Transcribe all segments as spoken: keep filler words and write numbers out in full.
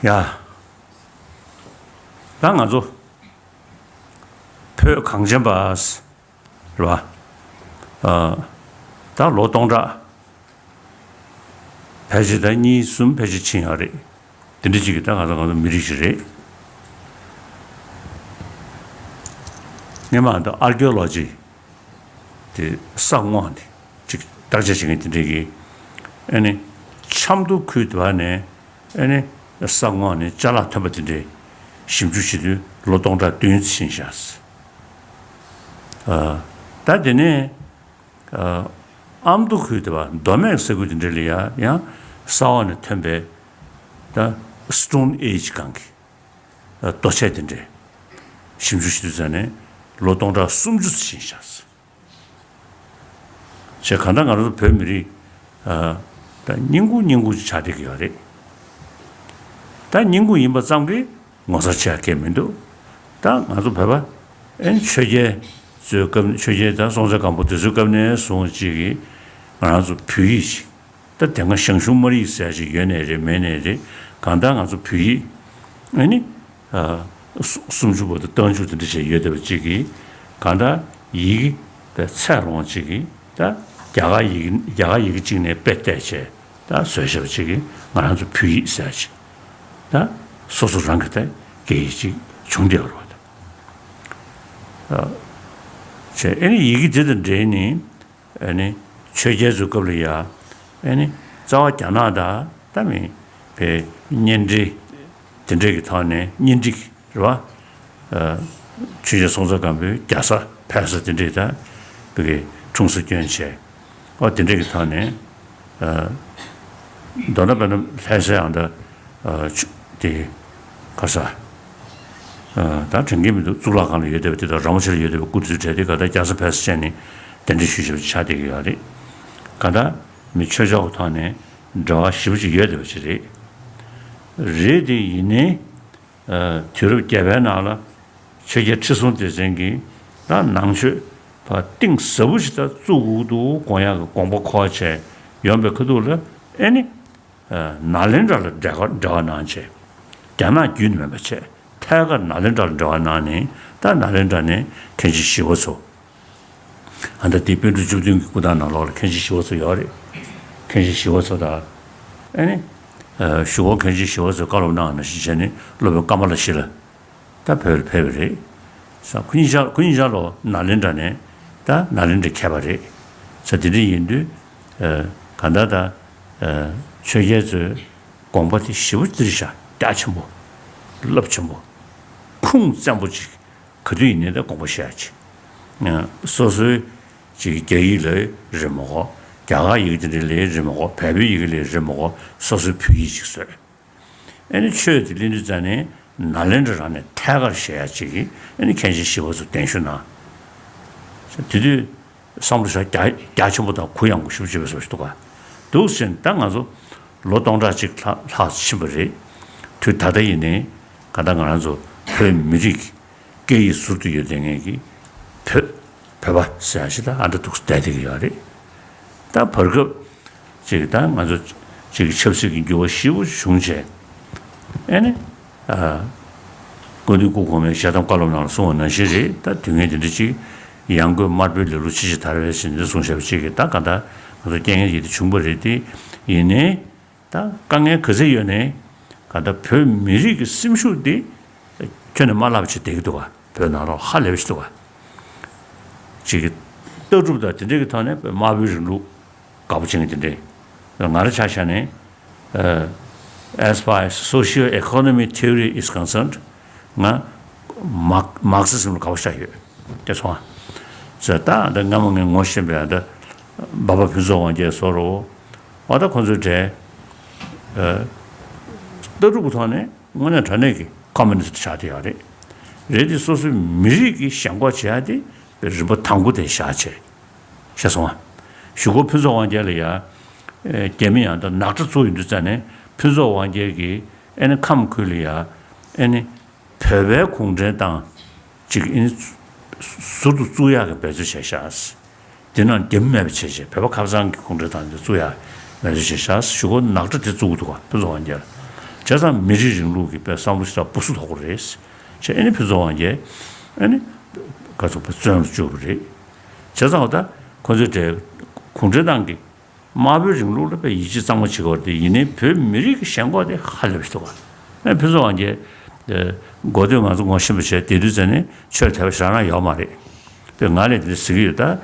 ཡ། ད་ང་ཚོ་བོད་གངས་ཅན་པ་རེད་བ། ཨ། ད་ལོ་སྟོང་ཕྲག་ཕལ་ཆེར་ད་གཉིས་གསུམ་ཕལ་ཆེར་ཕྱིན་ཡོད་རེད། དེ་འདྲ་ཅིག་གི་ད་ང་ཚོ་ང་ཚོ་མི་རིགས་ཤིག་རེད། སྔོན་མ་ད་ཨར་ཀི་ཡོ་ལོ་ཇི་དེ་ས་སྔོག་ནས་ཅིག་བརྟག་དཔྱད་བྱེད་མཁན་དེ་འདྲས་ཀྱིས། ཨ་ནི་ཆབ་མདོ་ཁུལ་དེ་བ་ནས། ཨ་ནི་ས་སྔོག་ནས་ཅ་ལག་ཐོན་པ་དེ་འདྲས་ཞིབ་འཇུག་བྱེད་དུས་ལོ་སྟོང་ཕྲག་བདུན་ཕྱིན་ཤག། ཨ། ད་དེ་ནས། ཨ། ཨ་མདོ་ཁུལ་དེ་བ་མདོ་སྨད་ས་ཁུལ་དེ་འདྲས་ལ་ཡ་ཡང་ས་འོག་ནས་ཐོན་པའི་ད་སི་ཊོན་ཨེ་ཇི་སྒང་གི་ལྟོ་ཆས་དེ་འདྲས་ཞིབ་འཇུག་བྱེད་དུས་ཙ་ནས་ལོ་སྟོང་ཕྲག་སུམ་ཅུ་ཕྱིན་ཤག། བྱས་གང་ལྟར་ང་རང་ཚོ་བོད་མི་རིགས། ཨ། ད་རྙིང་རྒུད་རྙིང་རྒུད་ཅིག་ཆགས་བསྡད་ཀྱི་ཡོད་རེད། ད་རྙིང་རྒུད་ཡིན་པ་ཙམ་གྱིས་ངོ་མཚར་ཆེ་བ་གང་ཡང་མི་འདུག། ད་ང་ཚོ་བོད་པ་ཨེ་ཆོས་རྒྱལ་ཚོའི་སྐབས། ཆོས་རྒྱལ་དང་སྲོང་བཙན་སྒམ་པོ་དེ་ཚོའི་སྐབས་ནས་བཟུང་ཅིག་གིས་ང་རང་ཚོ་བོད་ཡིག་ཅིག། ད་དེ་སྔ་ཞང་ཞུང་སྨར་ཡིག་ཟེར་ཡ་ཅིག་ཡོད་ནའི་རེད། མེད་ནའི་རེད། གང་ལྟར་ང་ཚོ་བོད་ཡིག་ཨ་ནི། ཨ། སུམ་ཅུ་པ་དང་རྟགས་འཇུག་དེ་འདྲ་བྱས་ཡོད་བསྡད་པ་ཅིག་གིས། གང་ལྟར་ཡི་གེ་དེ་ཚད་ལོངས་ཅིག་གིས། ད་རྒྱ་གར་ཡི་གེ། རྒྱ་གར་ཡི་གེ་གཅིག་ནས་དཔེ་བལྟས་བྱས་ད་བཟོས་བཞག་པ་ཅིག་གིས་ང་རང་ཚོ་བོད་ཡིག་ཟེར་ཡ་ཅིག་ད་སོ་སོ་རང་གི་ད་སྐད་ཡིག་ཅིག་བྱུང་བསྡད་ཡོད་རེད་བ། ད། ཨ། བྱས་ཨ་ནི་ཡི་གེ་དེ་དང་འབྲེལ་ནས། ཨ་ནི་ཆོས་རྒྱལ་ཚོའི་སྐབས་ལ་ཡ། ཨ་ནི་རྩ་བ་རྒྱ་ནག་དང་ད་མི་བའི་གཉེན་འབྲེལ་དེ་འདྲས་ཀྱི་ཐོག་ནས། གཉེན་སྒྲིག་རེད་བ། ཨ། ཆོས་རྒྱལ་སྲོང་བཙན་སྒམ་པོས་རྒྱ་བཟའ་ཕེབས་ས་དེ་འདྲས་ད་བོད་ཀྱི་འཁྲུངས་ས་སྐྱོན་བྱས། ཨོ། དེ་འདྲས་ཀྱི་ཐོག་ནས། ཨ། མདོར་ན་དཔེར་ན་ལྷ་སའི་ཨ་ད། ཨ། ཆུ་དེ་ག་ས། ཨ། ད་དྲན་གྱི་མི་འདུག། གཙུག་ལག་ཁང་ལ་ཡོད་བསྡད་པ་དེ་དང་རིན་པོ་ཆེ་ལ་ཡོད་བསྡད་པའི་སྐུ་དེ་ཚོའི་གྲས་དེ་ག་ད་རྒྱ་བཟའ་ཕེབས་ས་བྱས་ནས་གདན་འདྲེན་ཞུས་བཞག་པ་ཆགས་བསྡད་ཀྱི་ཡོད་རེད། ག་ད་མི་ཆོས་ཕྱོགས་ཀྱི་ཐོག་ནས་འབྲེལ་བ་ཞེ་པོ་ཅིག་ཡོད་བསྡད་པ་ཅིག་རེད། རེད་དེ་ཡིན་ནའི། ཨ། དུས་རབས་བརྒྱད་པའི་ནང་ལ་ཆོས་རྒྱལ་ཁྲི་སྲོང་ལྡེ་བཙན་གྱིས་ད་ནང་ཆོས་ཕར་གཏིང་ཟབ་པོ་ཞིག་ད་བཙུགས་དགོས་འདུག་དགོངས་ཡག་གི་དགོངས་པ་འཁོར་བྱས་ཡོང་པའི་ཁ་ཐུག་ལ། ཨེ་ནི། ཨ། ནཱ་ལེནྡྲ་ལ་འབྲེལ་བ། འབྲེལ་བ་གནང་བྱས། རྒྱ་ནག་བརྒྱུད་ནས་མིན་པ་བྱས། ཐད་ཀར་ནཱ་ལེནྡྲ་ལ་འབྲེལ་བ་གནང་ནས། ད་ནཱ་ལེནྡྲ་ནས་མཁན་ཆེན་ཞི་བ་འཚོ། ཨ། ད་དེ་པཎ་གྲུབ་བཅུ་བདུན་གྱི་སྐུ་ཐང་ནང་ལོགས་ལ་མཁན་ཆེན་ཞི་བ་འཚོ་ཡོད་རེད། མཁན་ཆེན་ཞི་བ་འཚོ་དང་། ཨ་ནི། ཨ། གཞུག་གུ་མཁན་ཆེན་ཞི་བ་འཚོས་བཀའ་སློབ་གནང་བ་ནང་བཞིན་བྱས་ནས་སློབ་དཔོན་ཀ་མ་ལ་ཤཱི་ལ་ད་བོད་ལ་ཕེབས་པ་རེད། ས། ཁོ་གཉིས་ཆ། ཁོ་གཉིས་ཆ་ལོ་ནཱ་ལེནྡྲ་ནས། ད་ནཱ་ལེནྡྲ་མཁས་པ་རེད། ས། དེ་འདྲ་ཡིན་དུས། ཨ། གང་ལྟར་ད། ཨ། ཆོས་རྒྱལ་ཚོའི་དགོངས་པ་དེ་ཞེ་པོ་ཅིག་རྒྱ་ཆེན་པོ། རླབས་ཆེན་པོ། ཁུངས་བཙན་པོ་ཅིག། ག་དུས་ཡིན་ནའི་ད་དགོངས་པ་བཞེས་ཡ་ཅིག། ཨ། སོ་སོའི་ཅིག་རྒྱ་ཡིག་ལ་རེ་མ་དགོས། རྒྱ་གར་ཡི་གེ་དེ་འདྲ་ལ་རེ་མ་དགོས། བལ་པོའི་ཡི་གེ་ལ་རེ་མ་དགོས། སོ་སོའི་བོད་ཡིག་ཅིག་བཟོས། ཨ་ནི་ཆོས་དེ་གླེང་དུས་ཙ་ནས་ནཱ་ལེནྡྲ་རང་ནས་ཐད་ཀར་བཤད་ཡ་ཅིག་གིས། ཨ་ནི་མཁན་ཆེན་ཞི་བ་འཚོ་གདན་ཞུ་གནང་། དེ་དུས་བསམ་བློ་བཞག་རྒྱ་རྒྱ་ཆེན་པོ་དང་གུ་ཡངས་པོ་ཞེ་པོ་ཅིག་ཡོད་པའི་བཟོ་ཞིག་འདུག་ག། འདུག་ཟེར་ནས་ད་ང་ཚོ་ལོ་སྟོང་ཕྲག་གཅིག་ལྷག་ལྷག་ཕྱིན་པ་རེད། དུས་ད་ལྟ་ཡིན་ནའི་གང་ལྟར་ང་རང་ཚོ་བོད་མི་རིགས་སྐད་ཡིག་ཟུར་དུ་ཡོད་བསྡད་མཁན་གྱི་བོད། བོད་པ་ཟེར་ཡ་ཞིག་ད་ཨ་འདྲ་འདུག་བསྡད་བསྡད་ཀྱི་ཡོད་རེད། ད་བར་སྐབས་ཅིག་ད་ང་ཚོ་ཅིག་ཆབ་སྲིད་ཀྱི་འགྱུར་བ་ཞེ་པོ་བྱུང་བྱས། ཨེ་ནི། ཨ། སྐུ་མདུན་སྐུ་གོང་མའི་ཞལ་གདམས་བཀའ་སློབ་ནང་ལ་གསུངས་པ་ནང་བཞིན་རེད། ད་དུས་ངན་དེ་འདྲ་ཅིག། ཡང་སྒོས་དམར་པོའི་ལེ་ལོ་ཕྱི་ཕྱིར་དར་བས་ཟེར་འདི་གསུངས་བཞག་པ་ཅིག་གིས། ད་གང་ལྟར་ང་ཚོ་རྐྱེན་ངན་ཞིག་དེ་བྱུང་པ་རེད་དེ། ཡིན་ནའི། ད་དཀའ་ངལ་ག་ཚད་ཡོད་ནའི་གང་ལྟར་བོད་མི་རིགས་ཀྱི་སེམས་ཤུགས་འདི་ཁྱོན་ནས་མ་བརླག་པ་ཅིག་བསྡད་ཀྱི་འདུག་ག། བོད་ནང་ལོགས་ཧ་ལས་པ་ཞིག་འདུག་ག། ཅིག་གི་ལྟ་གྲུབ་དང་དེ་འདྲ་གི་ཐོག་ནས་དམར་པོའི་རིང་ལུགས་དགའ་པོ་བྱེད་མཁན་དེ་འདྲས། ང་རང་ཆ་བཞག་ནས། ཨ། As far as socio-economic theory is concerned, ང་མར་མར་ཁེ་སི་ཛིམ་ལ་དགའ་པོ་ཞེ་དྲག་ཡོད། དེ་སོང་ཙང་། ད་ད་སྔ་མོ་ངས་ངོ་ཤེས་པའི་ད་འབའ་པ་ཕུན་ཚོགས་དབང་རྒྱལ་སོགས་རོ། འོ་ད་ཁོང་ཚོའི་གྲས། ཨ། ལྟ་གྲུབ་ཀྱི་ཐོག་ནས་དངོས་གནས་དྲང་གནས་ཀྱི་ཁོ་མུ་ནི་སི་ཊི་ཆགས་བསྡད་ཡོད་རེད། རེད་དེ་སོ་སོའི་མི་རིགས་ཀྱི་ཞེན་ཁོག་བྱེད་ཡ་དེ་རིམ་པ་དང་པོ་དེ་བཞག་བྱས། ཤེས་སོང་ང་། གཞུག་གུ་ཕུན་ཚོགས་དབང་རྒྱལ་ལ་ཡ། ཨེ། རྒྱ་མི་ཡང་ད་ནག་ཁྲ་བཙུགས་ཡོང་དུས་ཙ་ནས་ཕུན་ཚོགས་དབང་རྒྱལ་གྱིས་ཨེ་ནི་ཁམས་ཁུལ་ལ་ཡ། ཨེ་ནི་བོད་པའི་གུང་ཁྲན་ཏང་ཅིག་ཨེ་ནི་ཟུར་དུ་བཙུགས་ཡག་གི་འབད་རྩོལ་བྱས་ཤག། དེ་ནང་རྒྱ་མི་མེད་པ་བྱས་བྱས་བོད་པ་ཁ་སང་གི་གུང་ཁྲན་ཏང་དེ་བཙུགས་ཡག་འབད་རྩོལ་བྱས་ཤག། གཞུག་གུ་ནག་ཁྲ་དེ་བཙུགས་འདུག་ག། ཕུན་ཚོགས་དབང་རྒྱལ། བྱས་ཙང་མི་རིགས་རིང་ལུགས་ཀྱི་དཔེ་བསམ་བློ་ཞིག་ད་སྦུ་སུ་དོག་པོ་རེད། བྱས་ཨ་ནི་ཕུན་ཚོགས་དབང་རྒྱལ་ཨ་ནི་ག་ཚོད་པ་བཙོན་ལ་བཅུག་པ་རེད། བྱས་ཙང་ད་ཁོ་ཚོའི་གྲས་གུང་ཁྲན་ཏང་གི་དམར་པོའི་རིང་ལུགས་ལ་དཔེ་ཡིད་ཆེས་གཙང་མ་བྱེད་ཀྱི་ཡོད་རེད་དེ། ཡིན་ནའི་བོད་མི་རིགས་ཀྱི་ཞེན་ཁོག་དེ་ཧ་ལས་པ་ཞིག་འདུག་ག་ཨ་ནི་ཕུན་ཚོགས་དབང་རྒྱལ་འགོ་སྟོད་ང་ཚོ་ངོ་ཤེས་པ་བྱས་བསྡད་དུས་ཙམ་ནས་ཆོས་དད་པ་ཞེ་དྲག་རང་ཡོད་མ་རེད། དཔེ་ང་ལས་དེ་འདྲ་ཟེར་གྱི་ཡོད་ད།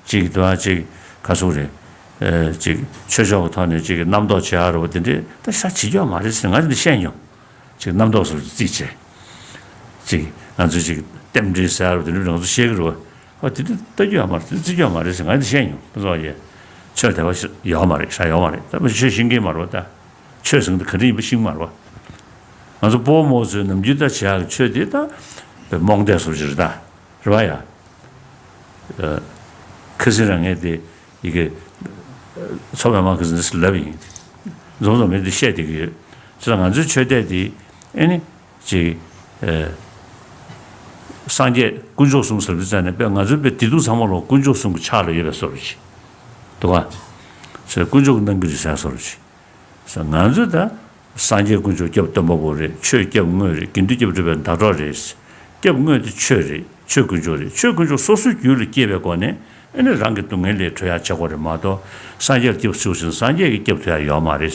ཅིག་དུ་ཨ་ཅིག་ག་ཟེར་རེད། ཨེ་ཅིག་ཆོས་ཕྱོགས་ཀྱི་ཐོག་ནས་ཅིག་རྣམ་རྟོག་བྱེད་ཡག་རེད་པ། དེ་འདྲས་ད་ཤ་བྱེད་རྒྱུ་མ་རེད་ཟེར་ང་དེ་འདྲ་བཤད་མྱོང་། ཅིག་རྣམ་རྟོག་སོགས་རྩིས་བྱས། ཅིག་ང་ཚོས་ཅིག་རྟེན་འབྲེལ་ཟེར་ཡག་རེད་པ། དེ་འདྲས་ང་ཚོ་བཤད་ཀྱི་རེད་པ། ཨ་དེ་འདྲ་ལྟ་རྒྱུ་ཡོད་མ་རེད། དེ་བརྩི་རྒྱུ་ཡོད་མ་རེད་ཟེར་ང་དེ་བཤད་མྱོང་། ཁོ་ཚོ་ཡ་ཆོས་དད་པ་ཡོད་མ་རེད། ཤ་ཡོད་མ་རེད། ད་ཆོས་ཤེས་མཁན་མ་རེད་པ། ད་ཆོས་ཟེར་མཁན་དེ་ག་འདྲ་ཡིན་པ་ཤེས་ཀྱི་མ་རེད་པ། ང་ཚོ་སྤོ་བོ་རྨོ་ཚོས་ནམ་རྒྱུན་ད་བྱེད་ཡག་གི་ཆོས་དེ་ད་རྨོངས་དད་སོགས་ཅིག་རེད་ད། རེད་པ་ཡ། ཨ། ཁ་སང་རང་ངས་དེ་ཡི་གེ་མཚོ་པདྨ་ཁ་སང་འདི་ལབ་ཡིན། འཛོམས་འཛོམས་མེད་དེ་བཤད་བསྡད་ཀྱི་ཡོད། ཅེས་ང་ཚོའི་ཆོས་དད་དེ་ཨེ་ནི་ཅིག་ཨེ། སངས་རྒྱས་དཀོན་མཆོག་གསུམ་ཟེར་དུས་ཙམ་ནས་དཔེ་ང་ཚོའི་དཔེ་བདེ་སྡུག་ཚང་མ་ལོ་དཀོན་མཆོག་གསུམ་གྱི་ཕྱག་ལ་ཡོད་པའི་བཟོ་འདྲ་ཅིག་འདུག་ག་ཅེས་དཀོན་མཆོག་གིས་གནང་གི་རེད་ཟེར་བཟོ་འདྲ་ཅིག་ང་ཚོས་ད་སངས་རྒྱས་དཀོན་མཆོག་སྐྱབས་སྟོན་པ་པོ་རེད། ཆོས་སྐྱབས་དངོས་རེད། དགེ་འདུན་སྐྱབས་སྒྲུབ་པའི་ཟླ་གྲོགས་རེད། སྐྱབས་དངོས་དེ་ཆོས་རེད། ཆོས་དཀོན་མཆོག་རེད། ཆོས་དཀོན་མཆོག་སོ་སོའི་རྒྱུད་ལ་སྐྱེས་པའི་སྒོ་ནས་ཨ་ནི་རང་གི་སྡུག་བསྔལ་ལས་གྲོལ་ཡག་བྱེད་དགོས་རེད་མ་གཏོགས་སངས་རྒྱས་ལ་སྐྱབས་སུ་མཆིའོ་ཟེར་ན་སངས་རྒྱས་ཀྱིས་སྐྱབས་ཐུབ་ཡག་ཡོད་མ་རེད།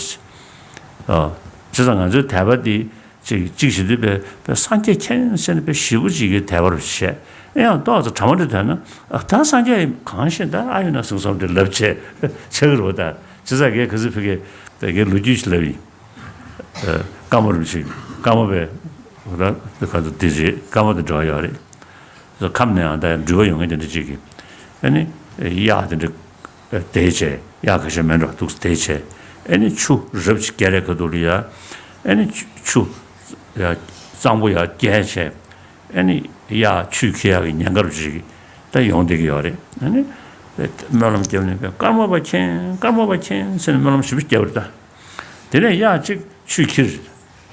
ཨ། བྱས་ཙང་ང་ཚོའི་དད་པ་འདི་ཅིག་ཅིག་བྱེད་དུས་དཔེ་དཔེ་སངས་རྒྱས་མཁྱེན་ཟེར་ནས་དཔེ་ཞེ་པོ་ཅིག་གིས་དད་པ་རུ་བྱས། ཨེ་ཡང་ཏོག་ཙམ་གྲ་མ་འགྲིག་ཐོན་ན་ཨ་ད་སངས་རྒྱས་གང་ཤེས་ད་ཨ་ཡོད་ན་ཟུང་སོང་འདྲ་ལབ་བྱས་བྱེད་ཀྱི་རེད་པ། ད་བྱས་ཙང་ངས་ག་ཚོད་ཕ་གིར་ད་ངས་ལོ་རྒྱུས་ཤིག་ལབ་ཡིན། ཨ། ཀརྨ་རིན་པོ་ཆེ་ཀརྨ་པའི་ར་ག་ཚོད་འདི་རེད། ཀརྨ་དང་འབྲེལ་བ་ཡོད་རེད། ཁམས་ནས་ཡང་ད་འགྲུལ་པ་ཡོང་མཁན་དེ་འདྲ་ཅིག་གིས་ཨ་ནི་གཡག་དེ་འདྲ་དེད་བྱས། གཡག་ཁ་ཤས་མེད་འགྲོ་འདུག་དེད་བྱས། ཨ་ནི་ཆུ་རབ་ཅིག་བརྒལ་རེ་ཁ་ཐུག་ལ་ཡ། ཨ་ནི་ཆུ་ཆུ་ཡ་གཙང་པོ་ཡ་བརྒལ་བྱས། ཨ་ནི་གཡག་ཆུ་འཁྱེར་ཡག་གི་ཉེན་ཁ་རུ་ཅིག་ད་ཡོང་བསྡད་ཀྱི་ཡོད་རེད། ཨ་ནི་སྨོན་ལམ་བརྒྱབ་ནས་པས་ཀརྨ་པ་མཁྱེན། ཀརྨ་པ་མཁྱེན་ཟེར་ནས་སྨོན་ལམ་ཞེ་པོ་བརྒྱབ་རེད་ད། དེ་ནས་གཡག་ཅིག་ཆུ་འཁྱེར།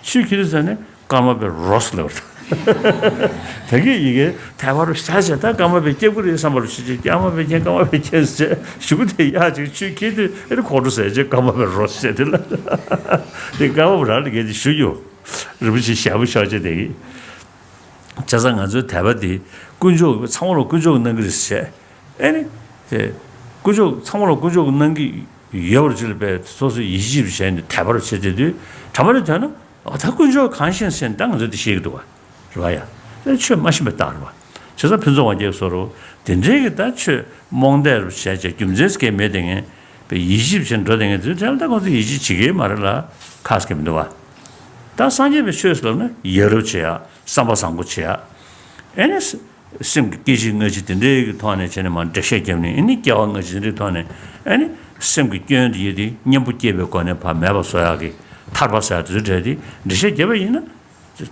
ཆུ་འཁྱེར་ཟེར་ནས་ཀརྨ་པའི་རོ་ཟེར་ལབ་རེད། ད་གིན་ཡ་གིས་དད་པ་རུ་བྱས་བྱས་ད་ཀརྨ་པས་སྐྱབས་ཀྱི་རེད་བསམ་པ་རུ་བྱས་བྱས། ཀརྨ་པས་མཁྱེན། ཀརྨ་པས་མཁྱེན་ཟེར་བྱས་ཞེ་པོ་དེ་གཡག་ཅིག་ཆུ་འཁྱེར་དུས་ཨ་ནི་ཁོང་ཁྲོ་ཟ་བྱས་ཀརྨ་པའི་རོ་ཟེར་དེ་ལ། དེ་ཀརྨ་པ་རང་ལ་གལ་ཏེ་ཞུ་རྒྱུ། རིན་པོ་ཆེ་ཞལ་པོ་ཤོར་བྱས་དེ་གིས། བྱས་ཙང་ང་ཚོའི་དད་པ་འདི་དཀོན་མཆོག་ཚང་མ་ལ་དཀོན་མཆོག་གིས་གནང་གི་རེད་ཟེར་བྱས། ཨེ་ནི། དེ། དཀོན་མཆོག་ཚང་མ་ལ་དཀོན་མཆོག་གིས་གནང་གི་ཡོད་པར་ཅིག་ལ་དཔེ་སོ་སོས་ཡིད་ཆེས་བྱས་ནས་དད་པ་རུ་བྱེད་བསྡད་དུས་གྲ་མ་རེ་ཐོན་ན་འོ་ད་དཀོན་མཆོག་གང་ཤེས་ཟེར་ནས་ད་ང་ཚོས་འདི་ཤེས་ཀྱི་འདུག་ག་རེད་པ་ཡ། དེ་ཆོས་མ་ཤེས་པའི་རྟགས་རེད་པ། བྱས་ཙང་ཕུན་ཚོགས་དབང་རྒྱལ་གྱི་བཟོ་འདྲ་དེ་འདྲའི་གི་ད་ཆོས་རྨོངས་དད་རུ་བྱས་བྱས་རྒྱུ་མཚན་ཟེར་མཁན་མེད་བསྡད་མཁན་དཔེ་ཡིད་ཆེས་བྱས་འགྲོ་བསྡད་མཁན་དེ་ཚོའི་གྲས་ལ་ད་ཁོང་ཚོས་ཡིད་ཆེས་བྱེད་ཀྱི་མ་རེད་ལ་ཁག་ཁག་མི་འདུག་ག་ད་སངས་རྒྱས་པའི་ཆོས་ཟེར་ལབ་ན་ཡ་རབས་བྱེད་ཡ། བསམ་པ་བཟང་པོ་བྱེད་ཡ། ཨེ་ནི། སེམས་ཀྱི་སྐྱེ་མཆེད་སྔ་ཕྱི་དེ་འདྲའི་གི་ཐོག་ནས་བྱས་ནས་མར་འགྲེལ་བཤད་བརྒྱབ་ནས་ཨེ་ནི་སྐྱེ་བ་སྔ་ཕྱི་དེ་འདྲའི་ཐོག་ནས་ཨེ་ནི་སེམས་ཀྱི་སྐྱོན་དེ་ཡོད་དེ་གཉེན་པོ་སྐྱེས་པའི་སྒོ་ནས་ཕར་མེད་པ་བཟོ་ཡག་གི་ཐར་པ་ཟེར་ཡག་དེ་ཚོའི་གྲས་དེ་འགྲེལ་བཤད་བརྒྱབ་པ་ཡིན་ན་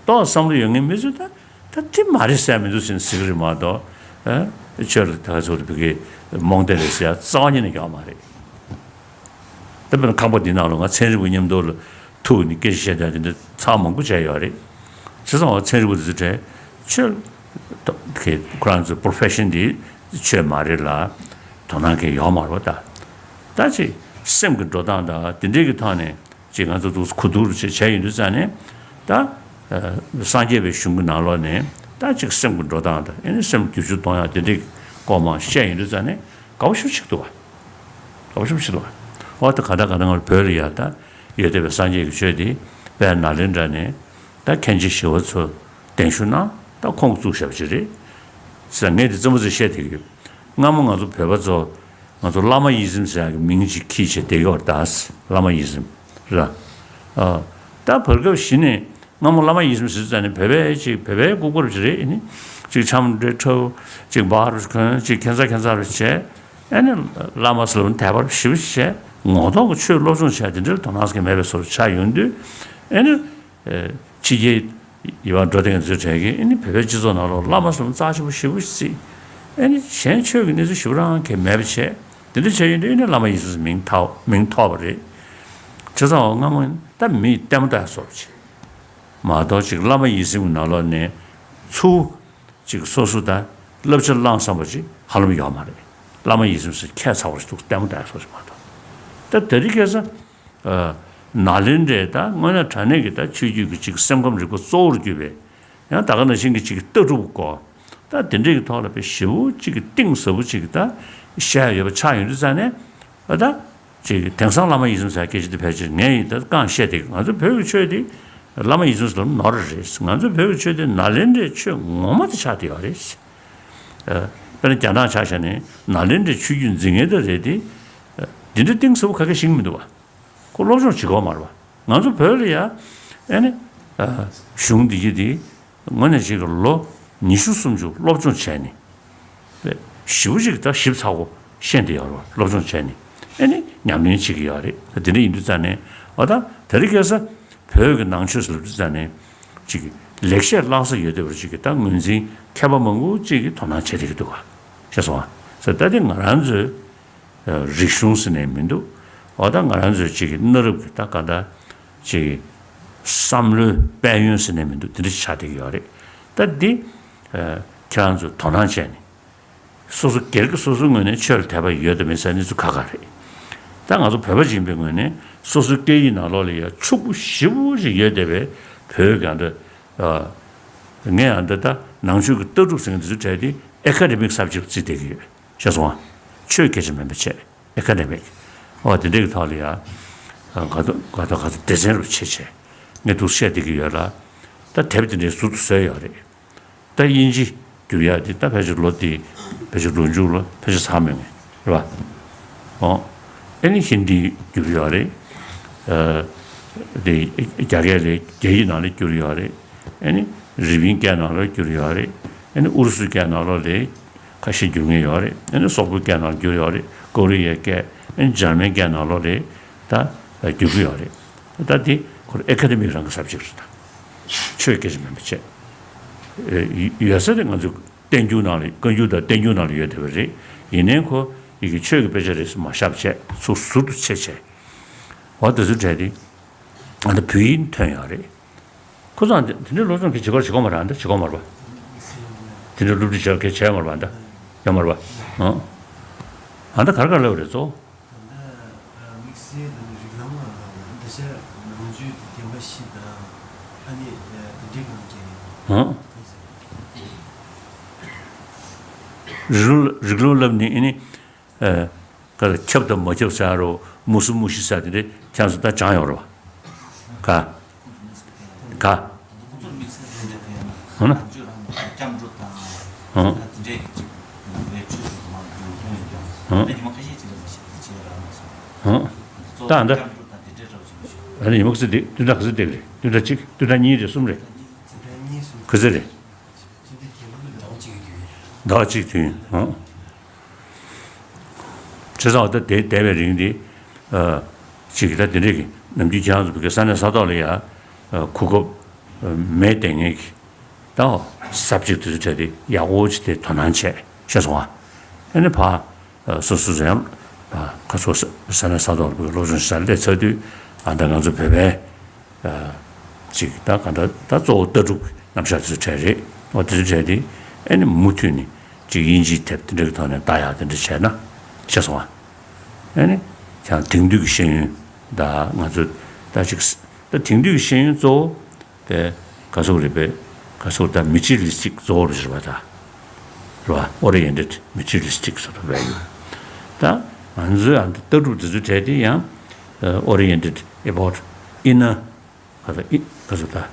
ཏོག་བསམ་བློ་ཡོད་མཁན་མི་ཚོས་ད་ད་དེ་མ་རེད་ཟེར་མི་འདུག་ཟེར་ཟེར་གི་རེད་མ་གཏོགས་ཨ་ཆོས་ལ་ད་ག་ཚོད་རེད་བོད་སྐད་རྨོངས་དད་རེད་ཟེར་ཡག་རྩ་བ་ཉིད་ནས་ཡོད་མ་རེད། ད་དཔེར་ན་ཁང་པ་འདི་ནང་ལ་ང་ཚན་རིག་པ་མཉམ་དུ་ལ་ཐུག་ནས་སྐད་ཆ་བཤད་དེ་འདྲ་ཚར་མང་པོ་བྱས་ཡོད་རེད། བྱས་ཙང་ཚན་རིག་པ་དེ་ཚོ་གྲས་ཆོས་ཁོ་རང་ཚོའི་པོ་རོ་ཕེ་ཤན་འདི་ཆོས་མ་རེད་ལ་དོ་སྣང་གང་ཡང་ཡོད་མ་རེད་པ། ད་ད་ཅིག་སེམས་ཀྱི་འགྲོ་སྟངས་དང་དེ་འདྲའི་གི་ཐོག་ནས་ཅིག་ང་ཚོ་འདུག་གོ་བསྡུར་བྱས་བྱས་ཡོང་དུས་ཙང་ནས་ད་སངས་རྒྱས་པའི་གཞུང་གི་ནང་ལོགས་ནས་ད་ཅིག་སེམས་ཀྱི་འགྲོ་སྟངས་དང་ཨེ་ནི་སེམས་བསྒྱུར་བཅོས་གཏོང་ཡག་དེ་འདྲའི་སྐོར་མང་བཤད་ཡོང་དུས་ཙང་ནས་དགའ་པོ་ཞེ་པོ་ཅིག་འདུག་ག་དགའ་པོ་ཞེ་པོ་ཅིག་འདུག་ག་འོ་ད་ག་ད་ག་ད་ང་བོད་ལ་ཡ་ད་ཡོད་བསྡད་པའི་སངས་རྒྱས་ཀྱི་ཆོས་དེ་དཔལ་ནཱ་ལེནྡྲ་ནས་ད་མཁན་ཆེན་ཞི་བ་འཚོ་གདན་ཞུ་གནང་། ད་ཁོང་བཙུགས་བཞག་པ་ཅིག་རེད་ཟེར། ངས་དེ་རྩེད་མོ་རྩེ་བཤད་བསྡད་ཀྱི་ཡོད། སྔ་མོ་ང་ཚོ་བོད་པ་ཚོ་ང་ཚོ་བླ་མ་ཡིད་བཞིན་ཟེར་ཡག་གི་མིང་ཅིག་འཁྱེར་བྱས་བསྡད་ཀྱི་ཡོད་རེད་ད། བླ་མ་ཡིད་བཞིན་ར། ཨ། ད་བར་སྐབས་གཞི་ནས་སྔ་མོ་བླ་མ་ཡིད་བཞིན་ཟེར་ཙང་ནས་བོད་པའི་ཅིག་བོད་པའི་ལྐུགས་པ་ཅིག་རེད། ཨེ་ནི་ཅིག་ཆམ་འདྲ་འཁྲབ། ཅིག་འབག་རུ་གོན། ཅིག་ཁྱད་མཚར་ཁྱད་མཚར་རུ་བྱས། ཨེ་ནི་བླ་མ་ཟེར་ལབ་ན་དད་པ་ཞེ་པོ་བྱས། ངོ་ཐོག་གི་ཆོས་སློབ་སྦྱོང་བྱས་དེ་འདྲའི་དོ་སྣང་ཟེར་མཁན་མེད་པའི་བཟོ་འདྲ་ཆགས་ཡོང་དུས་ཨེ་ནི། ཕྱི་རྒྱལ་ཡི་བ་འགྲོ་དེ་ཚོའི་གྲས་ཀྱིས་ཨེ་ནི་བོད་པའི་སྤྱི་ཚོགས་ནང་ལོགས་བླ་མ་ཟེར་ན་རྩ་ཆེན་པོ་ཞེ་པོ་ཞིག་བརྩིས། ཨེ་ནི་གཞན་ཆོས་ཀྱི་གནས་ཚུལ་ཞེ་པོ་རང་གང་མེད་པ་བྱས། དེ་འདྲ་བྱས་ཡོང་དུས་ཨེ་ནི་བླ་མ་ཡིད་བཞིན་མིང་ཐོགས་མིང་ཐོགས་པ་རེད། བྱས་ཙང་འོ་སྔ་མོ་ད་མི་ལྟད་མོ་ལྟ་ཡག་བཟོ་འདྲ་བྱས། མ་གཏོགས་ཅིག་བླ་མ་ཡིད་བཞིན་གྱི་ནང་ལོགས་ནས་ཚུར་ཅིག་སོ་སོ་ད་བསླབ་བྱ་བླངས་བསམ་པ་ཅིག་ཧ་ལམ་ཡོད་མ་རེད། བླ་མ་ཡིད་བཞིན་ཟེར་ཁྱད་མཚར་བ་ཞིག་འདུག་ལྟད་མོ་ལྟ་ཡག་བཟོ་འདྲ་ཅིག་མ་གཏོགས། ད་དེ་རིང་ཁ་སང་། ཨ། ནཱ་ལེནྡྲའི་ད་དངོས་གནས་དྲང་གནས་ཀྱི་ད་ཆོས་བརྒྱུད་ཀྱི་ཅིག་སེམས་ཁམས་རིག་པ་གཙོ་བོར་གྱུར་པའི། ཡང་ད་ག་ནང་བཞིན་གྱི་ཅིག་ལྟ་གྲུབ་སྐོར། ད་དེ་འདྲའི་གི་ཐོག་ལ་དཔེ་ཞེ་པོ་ཅིག་གི་གཏིང་ཟབ་པོ་ཅིག་གི་ད་བཤད་ཡོད་པ་ཆགས་ཡོང་དུས་ཙང་ནས། ཨ་ད་ཅིག་དེང་སང་བླ་མ་ཡིད་ཚིམ་ཟེར་སྐད་ཆ་དེ་ཕལ་ཆེར་ངས་ཡིན་ད་རྐང་བཤད་དེ། ང་ཚོ་བོད་ཀྱི་ཆོས་དེ་བླ་མ་ཡིད་ཚིམ་ཟེར་ལབ་ནོར་རེད། ང་ཚོ་བོད་ཀྱི་ཆོས་དེ་ནཱ་ལེནྡྲའི་ཆོས་ངོ་མ་དེ་ཆགས་བསྡད་ཡོད་རེད། ཨ་དཔེར་ན་རྒྱ་ནག་ཆ་བཞག་ནས་ནཱ་ལེནྡྲའི་ཆོས་བརྒྱུད་འཛིན་མཁན་དེ་རེད་དེ། ཨ་འདི་འདྲ་གཏིང་ཟབ་པོ་ག་གེ་ཤེས་ཀྱི་མི་འདུག་བ། ཁོ་སློབ་སྦྱོང་བྱེད་དགོས་མ་རེད་བ། ང་ཚོ་བོད་ལ་ཡ། ཨེ་ནི། ཨ་གཞུང་འདི་གི་དེ་དངོས་གནས་ཅིག་གི་ལོ་ཉི་ཤུ་སུམ་ཅུ་སློབ་སྦྱོང་བྱས་ནས། ཞེ་པོ་ཅིག་ད་ཞིབ་ཚགས་པོ་ཤེས་བསྡད་ཡོད་རེད་བ། སློབ་སྦྱོང་བྱས་ནས། ཨེ་ནི་ཉམས་ལེན་བྱེད་ཀྱི་ཡོད་རེད། དེ་འདྲ་ཡིན་དུས་ཙང་ནས། འོ་ད་དེ་རིང་ཁ་སང་བོད་ཀྱི་ནང་ཆོས་ཟེར་དུས་ཙང་ནས། ཅིག་ལེགས་བཤད་བཀླགས་ས་ཡོད་བསྡད་པ་ཅིག་གི་ད་ངོས་འཛིན་མཁས་པ་མང་པོ་ཅིག་གིས་དོ་སྣང་བྱེད་བསྡད་ཀྱི་འདུག་བ། ཤེས་སོང་བ། ཟེར་ད་དེ་ང་རང་ཚོའི་རིག་གཞུང་ཟེར་ནས་མི་འདུག་འོ་ད་ང་རང་ཚོའི་ཅིག་གི་གནའ་རབས་ཀྱི་ད་ག་ད་ཅིག་བསམ་བློའི་དཔལ་ཡོན་ཟེར་ནས་མི་འདུག་དེ་འདྲ་ཆགས་བསྡད་ཀྱི་ཡོད་རེད། ད་འདི་ཁྱེད་རང་ཚོས་དོ་སྣང་བྱས་ནས། སོ་སོ་སྒེར་གྱི་སོ་སོའི་ངོས་ནས་ཆོས་ལ་དད་པ་ཡོད་དང་མེད་ཟེར་གནས་ཚུལ་ཁ་ཁ་རེད། ད་ང་ཚོ་བོད་པ་ཡིན་པའི་ངོས་ནས་སོ་སོའི་སྐད་ཡིག་ནང་ལོགས་ལ་ཡ་ཕྱུག་པོ་ཞེ་པོ་ཞིག་ཡོད་བསྡད་པའི་བོད་ཀྱི་ཨ་འདྲ། ངས་ཨ་འདྲ་ད་ནང་ཆོས་ཀྱི་ལྟ་གྲུབ་ཟེར་མཁན་དེ་ཚོའི་གྲས་དེ་ཨེ་ཀ་ཌེ་མིག་སབ་ཇེག་བརྩིས་བསྡད་ཀྱི་ཡོད། ཤེས་སོང་ཨ། ཆོས་སྐད་ཆ་མིན་པ་བྱས། ཨེ་ཀ་ཌེ་མིག་འོ་དེ་འདྲའི་གི་ཐོག་ལ་ཡ། ག་ཚོད་ག་ཚོད་ག་ཚོད་སྡེ་ཚན་རུ་ཆེ་ཆེ། ངས་འདུག་བཤད་བསྡད་ཀྱི་ཡོད་ལ། ད་དེབ་དེ་འདྲའི་ཟུར་དུ་བཟོས་ཡོད་རེད། ད་དབྱིན་ཇི་བསྒྱུར་ཡག་དེ་ད་ཕལ་ཆེར་ལོ་དེ་ཕལ་ཆེར་ལོ་མཇུག་ལ་ཕལ་ཆེར་ཚར་མེད་ངེས་རེད་བ། ཨོ། ཨེ་ནི་ཧིན་དི་བསྒྱུར་ཡོད་རེད། ཨ་དེ་རྒྱ་སྐད་ལས་རྒྱ་ཡིག་ནང་ལ་བསྒྱུར་ཡོད་རེད། ཨེ་ནི་རི་པིན་སྐད་ནང་ལ་བསྒྱུར་ཡོད་རེད། ཨེ་ནི་ཨུ་རུ་སུའི་སྐད་ནང་ལ་ལས་ཁ་ཤས་བསྒྱུར་མཁན་ཡོད་རེད། ཨེ་ནི་སོག་པོའི་སྐད་ནང་ལ་བསྒྱུར་ཡོད་རེད། ཀོ་རི་ཡའི་སྐད། ཨེ་ནི་འཇར་མན་སྐད་ནང་ལ་ལས་ད་བསྒྱུར་གྱི་ཡོད་རེད། ད་དེ་ཁོ་རང་ཨེ་ཀ་ཌེ་མིག་རང་གི་སབ་ཇེག་རེད་ད། ཆོས་སྐད་ཆ་མིན་པ་བྱས། ཨེ་ཡོད་ས་དེ་ང་ཚོ་བསྟན་འགྱུར་ནང་ལ་བཀའ་འགྱུར་དང་བསྟན་འགྱུར་ནང་ལ་ཡོད་བསྡད་པ་རེད། ཡིན་ནའི་ཁོ་ཡི་གེ་ཆོས་ཀྱི་དཔེ་ཆ་རེད་ཟེར་མ་བཞག་པ་བྱས་ཚུར་ཟུར་དུ་ཕྱེ་བྱས། འོ་དེ་ཚོའི་གྲས་དེ་ང་ཚོ་བོད་ཡིག་ཐོན་ཡོད་རེད། ཁོ་ཚོ་དེ་འདྲའི་སློབ་སྦྱོང་གི་བྱེད་སྒོར་བྱེད་སྒོ་མ་རེད་འདི་བྱེད་སྒོ་མ་རེད་པ། དེ་འདྲའི་སློབ་ཁྲིད་བྱེད་སྒོ་བྱས་མ་རེད་པ་འདི། ཡོད་མ་རེད་པ། ཨང་། ཨ་འདི་ག་རེ་ག་རེ་ལབ་པ་རེད་གཙོ་བོ། ད་དམིགས་བསལ་དང་རིགས་ལམ་ལ་འདི་ཆ་ནང་ཆོས་ཀྱི་བདེན་པ་བཞི་དང་ཨ་ནི་དེ་འདྲའི་གང་གི་ཨང་། རིགས་ལམ་རིགས་ལམ་ལབ་ནི་ཨ་ནི། ཨ་ག་ལ་ཁྱབ་དང་མ་ཁྱབ་ཟེར་རོ། མུ་གསུམ་མུ་བཞི་ཟེར་དེ་འདྲ་ཁྱེད་ཚོ་ད་སྦྱངས་ཡོད་རེད་བ། ག་ག་འོ་ན། འོ་འོ། ད་ཨ་འདྲ། ཨ་ནི་ཉི་མ་ག་ཚོད་འདེགས། བདུན་ཕྲག་ག་ཚོད་འདེགས་རེད། བདུན་ཕྲག་གཅིག་བདུན་ཕྲག་གཉིས་རེད། གསུམ་རེད། ག་ཚོད་རེད། ཟླ་བ་གཅིག་དུས་ཡིན། ཨ། བྱས་ཙང་ད་དེ་འདས་པའི་རིང་འདི། ཨ། ཅིག་ད་དེ་འདྲས་ཀྱི་ནམ་རྒྱུན་ཁྱེད་རང་ཚོ་བོད་སྐད་ས་གནས་ས་ཐོག་ལ་ཡ། ཨ། གོ་སྐབས་མེད་བསྡད་མཁན་གྱི་ད་སབ་ཇེག་དེ་ཚོ་གྲས་དེ་ཡག་པོ་ཅིག་དེ་དོ་སྣང་བྱས། ཤེས་སོང་ཨ། ཨ་ནི་ཕ། ཨ། སོ་སོ་ཚོ་ཡང་། ཨ། ཁ་སོ་ས་ས་གནས་ས་ཐོག་ལ་བོད་སྐད་སློབ་སྦྱོང་ཞིག་སླེབས་ཚར་དུས། ཨ། ད་ང་ཚོ་བོད་པའི། ཨ། ཅིག་ད་ག་འདྲ་ད་གཙོ་བོ་ལྟ་གྲུབ་རྣམ་གཞག་དེ་ཚོ་གྲས་རེད། འོ་དེ་ཚོ་གྲས་དེ་ཨ་ནི་མུ་མཐུད་ནས་ཅིག་དབྱིན་ཇིའི་དེབ་དེ་འདྲ་གི་ཐོག་ནས་ལྟ་ཡག་དེ་འདྲ་བྱས་ན། ཤེས་སོང་ཨ། ཨ་ནི་ཀྱང་དེང་དུས་ཀྱི་ཤེས་ཡོན་ད་ང་ཚོ་ད་ཅིག་ད་དེང་དུས་ཀྱི་ཤེས་ཡོན་གཙོ་བོ་དེ་ག་ཚོད་རེད་པས། ག་ཚོད་ད་མེ་ཊི་རི་ཡལ་ལི་སི་ཊིག་གཙོ་བོ་རེད་པ་ད། རེད་པ། ཨོ་རི་ཡེན་ཊེཌ་མེ་ཊི་རི་ཡལ་ལི་སི་ཊིག་ཟེར་བ་ཡོད། ད་ང་ཚོའི་ཨ་ནི་ལྟ་གྲུབ་དེ་ཚོའི་གྲས་དེ་ཡང་ཨོ་རི་ཡེན་ཊེཌ་ཨེ་བའོཊ་ཨིན་ནར། ག་ཚོད་ཨི་ག་ཚོད་ད།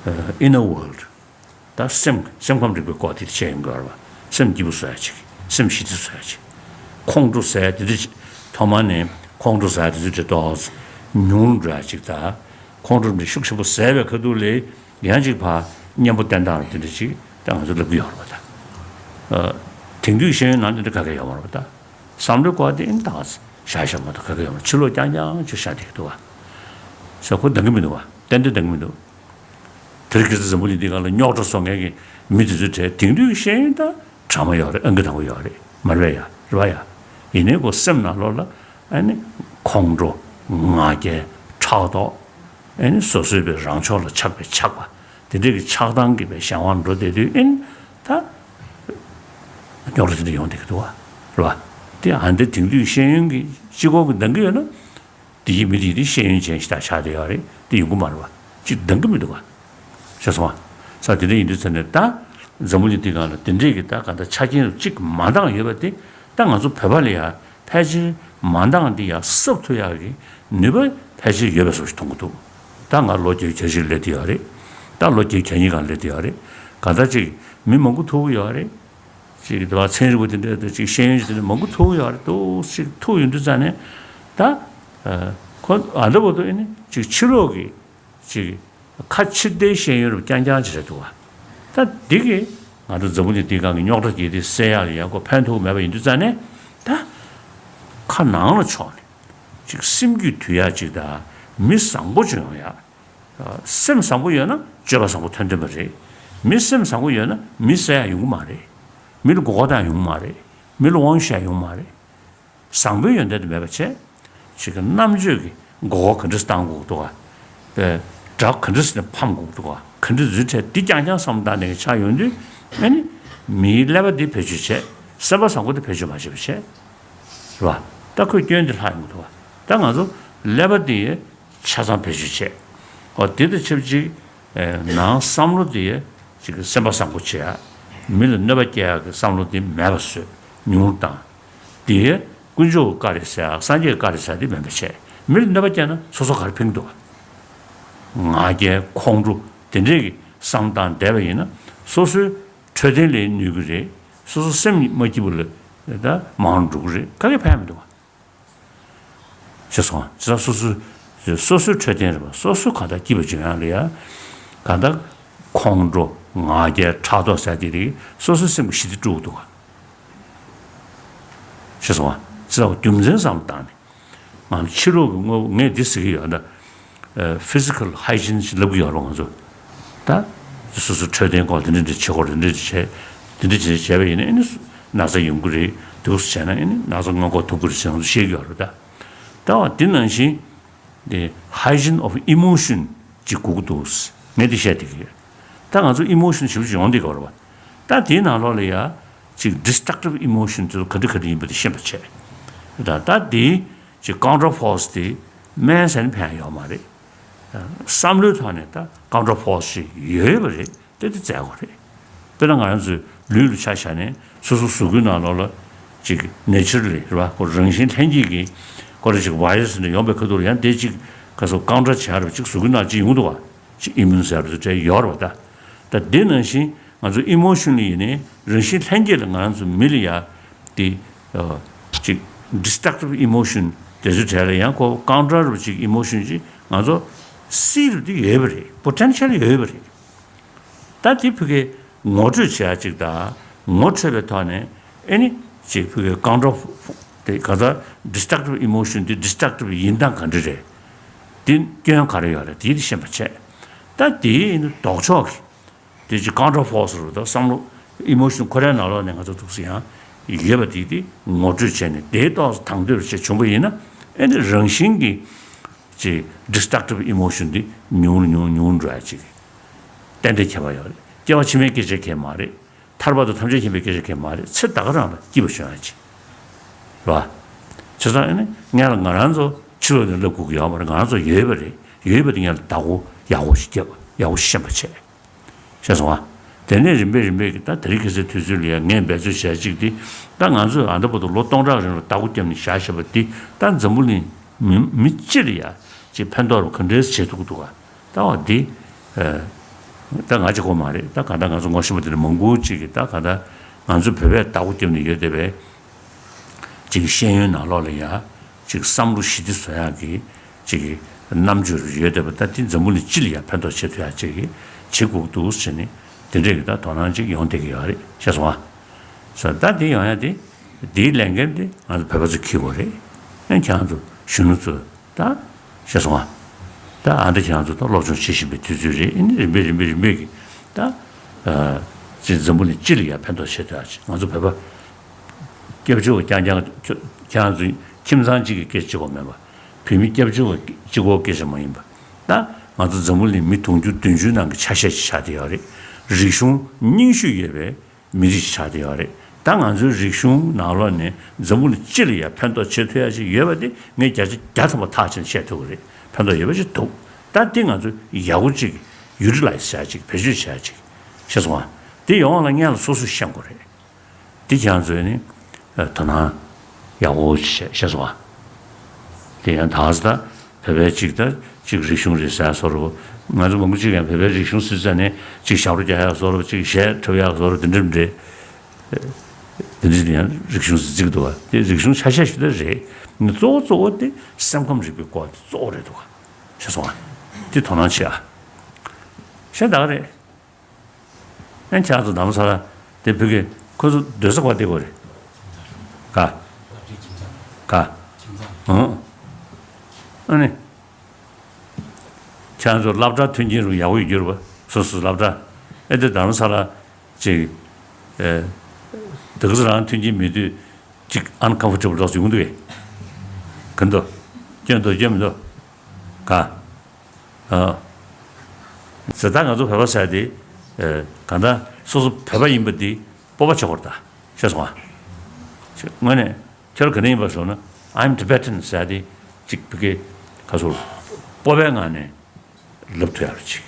ཨ། ཨིན་ནར་ཝོརལཌ། ད་སེམས་སེམས་ཁམས་རིག་པའི་སྐོར་དེ་བཤད་ཡོང་གི་ཡོད་རེད་པ། སེམས་སྐྱིད་པོ་བཟོ་ཡ་ཅིག་སེམས་ཞི་བདེ་བཟོ་ཡ་ཅིག་ཁོང་ཁྲོ་ཟ་ཡ་དེ་འདྲ་ཅིག་ཐོག་མ་ནས་ཁོང་ཁྲོ་ཟ་ཡ་དེ་ཚོ་དེ་ཏོག་ཙམ་ཉུང་རུ་འགྲོ་ཡ་ཅིག་ད་ཁོང་ཁྲོ་འདི་ཤུགས་ཆེན་པོ་ཟ་བའི་ཁ་ཐུག་ལ་ཡང་ཅིག་ཕར་གཉེན་པོ་བསྟེན་སྟངས་དེ་འདྲ་ཅིག་ད་ང་ཚོ་ལབ་ཀྱི་ཡོད་རེད་པ་ད། ཨ། དེང་དུས་ཤེས་ཡོན་ནང་དེ་འདྲ་ག་གེ་ཡོད་མ་རེད་པ་ད། བསམ་བློའི་སྐོར་དེ་ཨིན་ད་བཞག་བཞག་མ་གཏོགས་ག་གེ་ཡོད་མ་རེད། ཕྱི་ལོགས་རྐྱང་རྐྱང་ཅིག་བཞག་བསྡད་ཀྱི་འདུག་བ། ཟེར་ཁོ་འདང་གི་མི་འདུག་བ། ཏན་ཏན་འདང་གི་མི་འདུག་དེ་རིང་ཁ་སང་འཛམ་བུ་གླིང་འདི་སྒང་ལ་རྙོག་དྲ་བཟོ་མཁན་གྱི་མི་དེ་ཚོའི་གྲས་དེང་དུས་ཀྱི་ཤེས་ཡོན་ད་གྲངས་མ་ཡོད་རེད། ཨང་ཀི་དང་པོ་ཡོད་རེད། མ་རེད་པས་ཡ། རེད་པ་ཡ། ཡིན་ནའི་ཁོ་སེམས་ནང་ལོགས་ལ་ཨ་ནི་ཁོང་ཁྲོ། ང་རྒྱལ། ཕྲག་དོག་ཨ་ནི་སོ་སོའི་པའི་རང་ཕྱོགས་ལ་ཆགས་པའི་ཆགས་པ། དེ་འདྲའི་གི་ཆགས་སྡང་གི་པའི་གཞན་དབང་འགྲོ་བསྡད་དུས་ཨིན་ད། རྙོག་དྲ་དེ་འདྲ་ཡོང་བསྡད་ཀྱི་འདུག་བ། རེད་པ། དེ་ཨ་འདི་དེང་དུས་ཤེས་ཡོན་གྱི་སྤྱི་ཁོག་གི་འདང་གི་ཡོད་ན། དེ་གི་མི་དེ་དེ་ཤེས་ཡོན་ཅན་ཞིག་ད་ཆགས་བསྡད་ཡོད་རེད། དེ་ཡོང་གི་མ་རེད་བ། ཅིག་འདང་གི་མི་འདུག་བ། ཤེས་སོང་བ། ས་དེ་འདྲ་ཡིན་དུས་ཚོད་ནས་ད་འཛམ་བུ་གླིང་འདི་སྒང་ལ་དེ་འདྲས་ཀྱི་ད་ག་ད་ཆ་རྐྱེན་གཅིག་མ་འདང་ཡོད་པ་དེ་ད་ང་ཚོ་བོད་པ་ལ་ཡ་ཕལ་ཆེར་མ་འདང་འདི་ཡ་གསབ་ཐུབ་ཡག་གི་ནུས་པ་ཕལ་ཆེར་ཡོད་པའི་བཟོ་ཞིག་མཐོང་གི་འདུག་ད་ང་ལོ་བརྒྱད་ཅུ་གྱ་གཅིག་སླེབས་བསྡད་ཡོད་རེད། ད་ལོ་བརྒྱད་ཅུ་གྱ་གཉིས་སྒང་སླེབས་བསྡད་ཡོད་རེད། ག་ད་ཅིག་མི་མང་པོ་ཐུག་གི་ཡོད་རེད། ཅིག་དེ་བ་ཚན་རིག་པ་དེ་འདྲ་དང་ཅིག་ཤེས་ཡོན་ཅིག་དེ་འདྲ་མང་པོ་ཐུག་ཡོད་རེད་འདུག་ཅིག་ཐུག་ཡོང་དུས་ཙང་ནས་ད་ཁོ་ཨ་འདྲ་བོ་འདུག་ཨེ་ནི་ཅིག་ཕྱི་ལོགས་ཀྱི་ཅིག་ཁ་ཕྱིར་བལྟའི་ཤེས་ཡོན་རུ་རྐྱང་རྐྱང་ཅིག་རེད་འདུག་བ། ད་འདི་གི་ང་ཚོ་འཛམ་བུ་གླིང་འདིའི་སྒང་གི་རྙོག་དྲ་དེ་དེ་སེལ་ཡག་ལ་ཡག་གོ་ཕན་ཐོགས་མེད་པ་ཡིན་དུས་ཙང་ནས་ད་ཁ་ནང་ལ་ཕྱོགས་ནས་ཅིག་སེམས་རྒྱུད་དུལ་ཡག་ཅིག་དང་མི་བཟང་པོ་ཅིག་ཡོང་ཡག་སེམས་བཟང་པོ་ཡོད་ན་སྤྱོད་པ་བཟང་པོ་ཐོན་ཐུབ་པ་རེད། མི་སེམས་བཟང་པོ་ཡོད་ན་མི་བསད་ཡག་ཡོང་གི་མ་རེད། མི་ལ་མགོ་སྐོར་བཏང་ཡག་ཡོང་གི་མ་རེད། མི་ལ་དབང་ཤེད་ཡོང་གི་མ་རེད། བཟང་པོའི་ཡོན་ཏན་དེ་མེད་པ་བྱས། ཅིག་གི་རྣམ་དཔྱོད་ཀྱི་མགོ་སྐོར་ག་འདྲས་བཏང་དགོས་འདུག་ག་དགྲ་ག་འདྲས་ནས་ཕམ་དགོས་འདུག་ག་ག་འདྲས་འཛུལ་འཕྲད་འདི་རྐྱང་རྐྱང་བསམ་བློ་བཏང་ནས་ཆགས་ཡོང་དུས་ཨ་ནི་མིའི་ཀླད་པ་འདི་བེད་སྤྱོད་བྱས། སེམས་པ་བཟང་པོ་འདི་བེད་སྤྱོད་མ་བྱས་པ་བྱས། རེད་བ། ད་ཁོའི་སྐྱོན་འདི་ལྷག་ཡོང་གི་འདུག་ག་ད་ང་ཚོ་ཀླད་པ་འདི་ཆ་ཚང་བེད་སྤྱོད་བྱས། འོ་དེ་དང་ཆབས་ཅིག་ནང་བསམ་བློ་དེ་ཅིག་སེམས་པ་བཟང་པོ་བྱེད་ཡ། མི་ལ་གནོད་པ་སྐྱེལ་ཡ་གི་བསམ་བློ་དེ་མེད་པ་བཟོས་ཉུང་རུ་བཏང་། དེ་དཀོན་མཆོག་གི་བཀའ་རེད་ཟེར་ཡ་སངས་རྒྱས་ཀྱི་བཀའ་རེད་ཟེར་ཡ་དེ་མེད་པ་བྱས། མི་ལ་གནོད་པ་སྐྱེལ་ན་སོ་སོ་ག་རེ་ཕན་གྱི་འདུག་ག་ང་རྒྱལ་ཁོང་ཁྲོ་དེ་འདྲས་ཀྱི་བསམ་བློ་བཏང་བསྡད་པ་ཡིན་ན་སོ་སོའི་འཕྲོད་བསྟེན་ལ་གནོད་ཀྱི་རེད། སོ་སོ་སེམས་མ་སྐྱིད་པ་ལ་ད་མང་རུ་འགྲོ་གི་རེད། ག་གེ་ཕན་མི་འདུག་ག་ཤེས་སོང་། ཇི་ལྟར་སོ་སོའི་སོ་སོའི་འཕྲོད་བསྟེན་རེད་པ། སོ་སོ་གང་ལྟར་སྐྱིད་པ་བྱུང་ཡག་ལ་ཡ། གང་ལྟར་ཁོང་ཁྲོ་ང་རྒྱལ་ཕྲག་དོག་ཟེར་དེ་རིགས་སོ་སོའི་སེམས་ཀྱི་ཞི་བདེ་དཀྲུག་འདུག་ག་ཤེས་སོང་། ཇི་ལྟར་རྒྱུ་མཚན་བསམ་བློ་བཏང་ནས་ང་ཚོ་ཕྱི་ལོགས་ཀྱི་དངོས་པོ་ངས་འདི་ཟེར་གྱི་ཡོད་ད། physical hygiene ཞིག་ལབ་ཀྱི་ཡོད་རེད་པ། ང་ཚོ་ད་སོ་སོའི་འཕྲོད་བསྟེན་སྐོར་དེ་འདྲ་འདྲ་བྱེད་སྐོར་དེ་འདྲ་བྱས་དེ་འདྲ་བྱས་བྱས་པ་ཡིན་ན་ཨ་ནི་ན་ཚ་ཡོང་གི་རེད། འདུག་སེ་བྱས་ན་ཨ་ནི་ན་ཚ་སྔོན་འགོག་ཐུབ་ཀྱི་རེད་ཟེར་ང་ཚོ་བཤད་ཀྱི་ཡོད་རེད་ད། ད་བ་དེ་ནང་བཞིན་དེ་hygiene of emotion ཅིག་དགོས་ཀྱི་འདུག་ངས་དེ་བཤད་བསྡད་ཀྱི་ཡོད། ད་ང་ཚོ་emotion ཞེ་པོ་ཅིག་ཡོང་བསྡད་ཀྱི་ཡོད་རེད་པ། ད་དེའི་ནང་ལོགས་ལ་ཡ་ཅིག་destructive emotion དེ་ཚོ་ག་འདྲ་ག་འདྲ་ཡིན་པ་དེ་ཤེས་པ་བྱས། ད་ད་དེའི་ཅིག་counter force དེ་སྨན་ཟས་ནས་ཕན་ཡོད་མ་རེད། བསམ་བློའི་ཐོག་ནས་ད་counter force ཞིག་ཡོད་པ་རེད། དེ་དེ་བཙལ་དགོས་རེད། དཔེར་ན་ང་རང་ཚོའི་ལུས་ལ་ཆ་བཞག་ནས་སོ་སོ་གཟུགས་པོའི་ནང་ལོགས་ལ་ཅིག་naturally རེད་པ། ཁོ་རང་བཞིན་ལྷན་སྐྱེས་ཀྱི་ཁོ་རེ་ཅིག་virus ནས་ཡོང་པའི་ཁ་ཐུག་ལ་ཡང་དེ་ཅིག་ག་སོ་counter བྱ་རེད་པ། ཅིག་གཟུགས་པོའི་ནང་ཅིག་ཡོང་གི་འདུག་ག་ཅིག་immune cell དེ་འདྲ་ཡོད་རེད་པ། ད་ད་དེ་ནང་བཞིན་ང་ཚོ་emotion ལ་ཡིན་ནའི་རང་བཞིན་ལྷན་སྐྱེས་ལ་ང་རང་ཚོ་མི་ལ་ཡ་དེ་ཅིག་destructive emotion དེ་ཚོའི་གྲས་ལ་ཡང་ཁོ་counter རུ་ཅིག་emotion ཅིག་ང་ཚོ་སྲིད་རུ་དེ་ཡོད་པ་རེད། potential ཡོད་པ་རེད། ད་དེ་ཕ་གིའི་ངོ་སྤྲོད་བྱེད་ཡ་ཅིག་དང་ངོ་འཕྲོད་པའི་ཐོག་ནས་ཨེ་ནི་ཅིག་ཕ་གིའི་counter དེ་ག་ཚ་destructive emotion དེ་destructive ཡིན་སྟངས་ག་འདྲ་རེད། དེ་སྐྱོན་ག་རེ་ཡོད་རེད། དེ་དེ་ཤེས་པ་བྱས། ད་དེའི་ཨེ་ནི་ལྡོག་ཕྱོགས་ཀྱི་དེ་ཅིག་counter force རུ་ད་བསམ་བློ་emotion ཁོ་རའི་ནང་ལོགས་ནས་ང་ཚོ་ཐུགས་སུ་ཡང་ཡོད་པ་དེ་དེ་ངོ་སྤྲོད་བྱས་ནས་དེའི་ཐོག་དང་དོད་བྱས་བྱུང་པ་ཡིན་ན་ཨེ་ནི་རང་བཞིན་གྱི་ཅིག་destructive emotion དེ་ཉུང་རུ་ཉུང་རུ་ཉུང་རུ་འགྲོ་ཡ་ཅིག་ཏན་ཏན་ཁྱད་པར་ཡོད་རེད། སྐྱེ་བ་ཕྱི་མའི་སྐད་ཆ་གང་ཡང་མ་རེད། ཐར་པ་དང་ཐམས་ཅད་མཁྱེན་པའི་སྐད་ཆ་གང་ཡང་མ་རེད། ཚེ་ད་ག་རང་ལ་སྐྱིད་པ་བྱུང་ཡ་ཅིག་རེད་བ། བྱས་ཙང་ཨེ་ནི་ངས་ལ་ང་རང་ཚོ་ཕྱི་ལོགས་ནས་ལབ་དགོས་ཀྱི་ཡོད་མ་རེད། ང་རང་ཚོ་ཡོད་པ་རེད། ཡོད་པ་དེ་ངས་ལ་བདག་པོ་ཡག་པོ་ཞིག་རྒྱབ་ཡག་པོ་ཞིག་ཤེས་པ་བྱས། ཤེས་སོང་ང་། དེ་ནས་རིམ་པས་རིམ་པས་ཀྱི་ད་དེ་རིང་ཁ་སང་དུས་ཚོད་ལ་ཡང་ངས་འབད་རྩོལ་བྱས་ཅིག་དེ་ད་ང་ཚོས་ཨ་ད་བར་དུ་ལོ་སྟོང་ཕྲག་རིང་ལ་བདག་པོ་བརྒྱབ་ནས་བཞག་བཞག་པ་འདི་ད་འཛམ་བུ་གླིང་མི་མི་སྤྱི་ལ་ཡ་ཅིག་ཕན་ཐོགས་རུ་ག་འདྲས་བྱེད་ཐུབ་ཀྱི་འདུག་ག་ད་བ་འདི་ད་ང་གཅིག་པོ་མ་རེད། ད་ག་ད་ང་ཚོ་ངོ་ཤེས་པ་དེ་འདྲ་མང་པོ་ཅིག་གིས་ད་ག་ད་ང་ཚོ་བོད་པས་བདག་པོ་བརྒྱབ་ནས་ཡོད་བསྡད་པས། ཅིག་ཤེས་ཡོན་ནང་ལོགས་ལ་ཡ་ཅིག་བསམ་བློ་ཞི་བདེ་བཟོ་ཡག་གི་ཅིག་རྣམ་དཔྱོད་ཡོད་བསྡད་པ་ད་དེ་འཛམ་བུ་གླིང་སྤྱི་ལ་ཡ་ཕན་ཐོགས་བྱེད་ཐུབ་ཡག་ཅིག་བྱེད་དགོས་འདུག་ཟེར་ནས་དེ་འདྲས་ཀྱི་ད་དོ་སྣང་ཅིག་ཡོང་བསྡད་ཀྱི་ཡོད་རེད། ཤེས་སོང་ང་། ས་ད་དེ་ཡོང་ཡ་དེ་དེའི་ལས་འགན་དེ་ང་ཚོ་བོད་པ་ཚོས་འཁྱེར་དགོས་རེད། ཨ་ཁྱེད་རང་ཚོ་གཞོན་ནུ་ཚོས་ད་ཤེས་སོང་ང་། ད་ཨ་འདྲ་ཁྱེད་རང་ཚོ་ད་སློབ་སྦྱོང་བྱེད་བཞིན་པའི་དུས་ཚོད་རེད། ཨ་ནི་རིམ་པས་རིམ་པས་རིམ་པས་ཀྱི་ད་ཅིག་འཛམ་བུ་གླིང་སྤྱི་ལ་ཡ་ཕན་ཐོགས་བྱེད་ཐུབ་ཡག་ཅིག་ང་ཚོ་བོད་པ། སྐྱབས་བཅོལ་བ་རྐྱང་རྐྱང་ཁྱེད་རང་ཚོའི་ཁྱིམ་ཚང་གཅིག་གི་སྐད་ཆ་གཅིག་པོ་མིན་པ། བོད་མི་སྐྱབས་བཅོལ་བ་གཅིག་པོ་སྐད་ཆ་མ་ཡིན་པ། ད་ང་ཚོ་འཛམ་བུ་གླིང་མི་དུང་ཕྱུར་བདུན་ཅུ་ནང་གི་ཆ་ཤས་ཤིག་ཆགས་བསྡད་ཡོད་རེད། རིག་གཞུང་རྙིང་ཤོས་ཡོད་པའི་མི་རིགས་ཤིག་ཆགས་བསྡད་ཡོད་རེད། ད་ང་ཚོའི་རིག་གཞུང་ནང་ལོགས་ནས་འཛམ་བུ་གླིང་སྤྱི་ལ་ཡང་ཕན་ཐོགས་བྱེད་ཐུབ་ཡ་ཅིག་ཡོད་པ་དེ་ངས་བརྒྱ་ཆ་བརྒྱ་ཐམ་པ་ཐག་བཅད་ནས་བཤད་ཐུབ་ཀྱི་རེད། ཕན་ཐོགས་ཡོད་པ་ཅིག་འདུག་ད་འདི་ང་ཚོས་ཡག་པོ་ཅིག་ཡུ་ཊི་ལའི་ཛི་བྱ་ཅིག་བེད་སྤྱོད་བྱ་ཅིག་ཤེས་སོང་ང་། འདི་ཡོང་བ་ལ་སྔོན་ལ་སོ་སོས་ཤེས་དགོས་རེད། འདི་ཁྱེད་རང་ཚོས་ནི་ཨ་དོ་སྣང་ཡག་པོ་བྱེད་ཤེས་སོང་ང་། དེ་ཡང་ད་ག་ས་ད་བོད་པའི་ཅིག་ད་ཅིག་རིག་གཞུང་རེད་ཟེར་བཟོ་འདྲ། ང་ཚོ་མང་པོ་ཅིག་ཡང་བོད་པའི་རིག་གཞུང་ཟེར་ཙ་ནས་ཅིག་ཞབས་བྲོ་རྒྱག་ཡག་བཟོ་འདྲ། ཅིག་གཞས་འཁྲབ་ཡག་བཟོ་འདྲ། དེ་འདྲ་མི་འདྲ། དེ་འདྲ་ཡང་རིག་གཞུང་ཟེར་ཅིག་འདུག་ག་དེ་རིག་གཞུང་ཆ་ཤས་ཤིག་ད་རེད། ནི་གཙོ་བོ་གཙོ་བོ་དེ་སེམས་ཁམས་རིག་པའི་སྐོར་དེ་གཙོ་བོ་རེད་འདུག་ག་ཤེས་སོང་ང་། དེ་དོ་སྣང་བྱེད་ཨ། གཞས་འདྲ་ག་རེད། ཨན་ཁྱེད་ཚོ་རྡ་རམ་ས་ལ་དེ་བོད་ཀྱི་ཁོ་ཚོ་སྡོད་ས་ག་པར་བསྡད་དགོས་རེད། ག་ག་ཨང་། ཨ་ནི། ཁྱེད་ཚོ་སློབ་གྲྭ་མཐུན་རྐྱེན་རུ་ཡག་པོ་ཡོད་རྒྱུ་རེད་པ། སོ་སོ་སློབ་གྲྭ། ཨེ་དེ་རྡ་རམ་ས་ལ་ཅིག་ཨེ། དེ་ག་ཚོ་རང་མཐུན་རྐྱེན་མེད་དུས་ཅིག་uncomfortable་འདྲ་ཡོང་གི་འདུག་གས། ག་འདུག་སྐྱོན་འདུག་སྐྱོན་མི་འདུག་ག་ཨ། ཟེར་ད་ང་ཚོ་བོད་པ་ཟེར་དེ། ཨེ། གང་ལྟར་སོ་སོ་བོད་པ་ཡིན་པ་འདི་སྤོབས་པ་བྱེད་དགོས་རེད་ད། ཤེས་སོང་ང་། ཅིག་དངོས་གནས་ཁྱོད་ག་ནས་ཡིན་པ་ཞུ་ན། I'm Tibetan་ཟེར་དེ་ཅིག་བོད་སྐད་ག་ཚོད་སྤོབས་པའི་ངང་ནས་ལབ་ཐུབ་ཡག་རེད་ཅིག་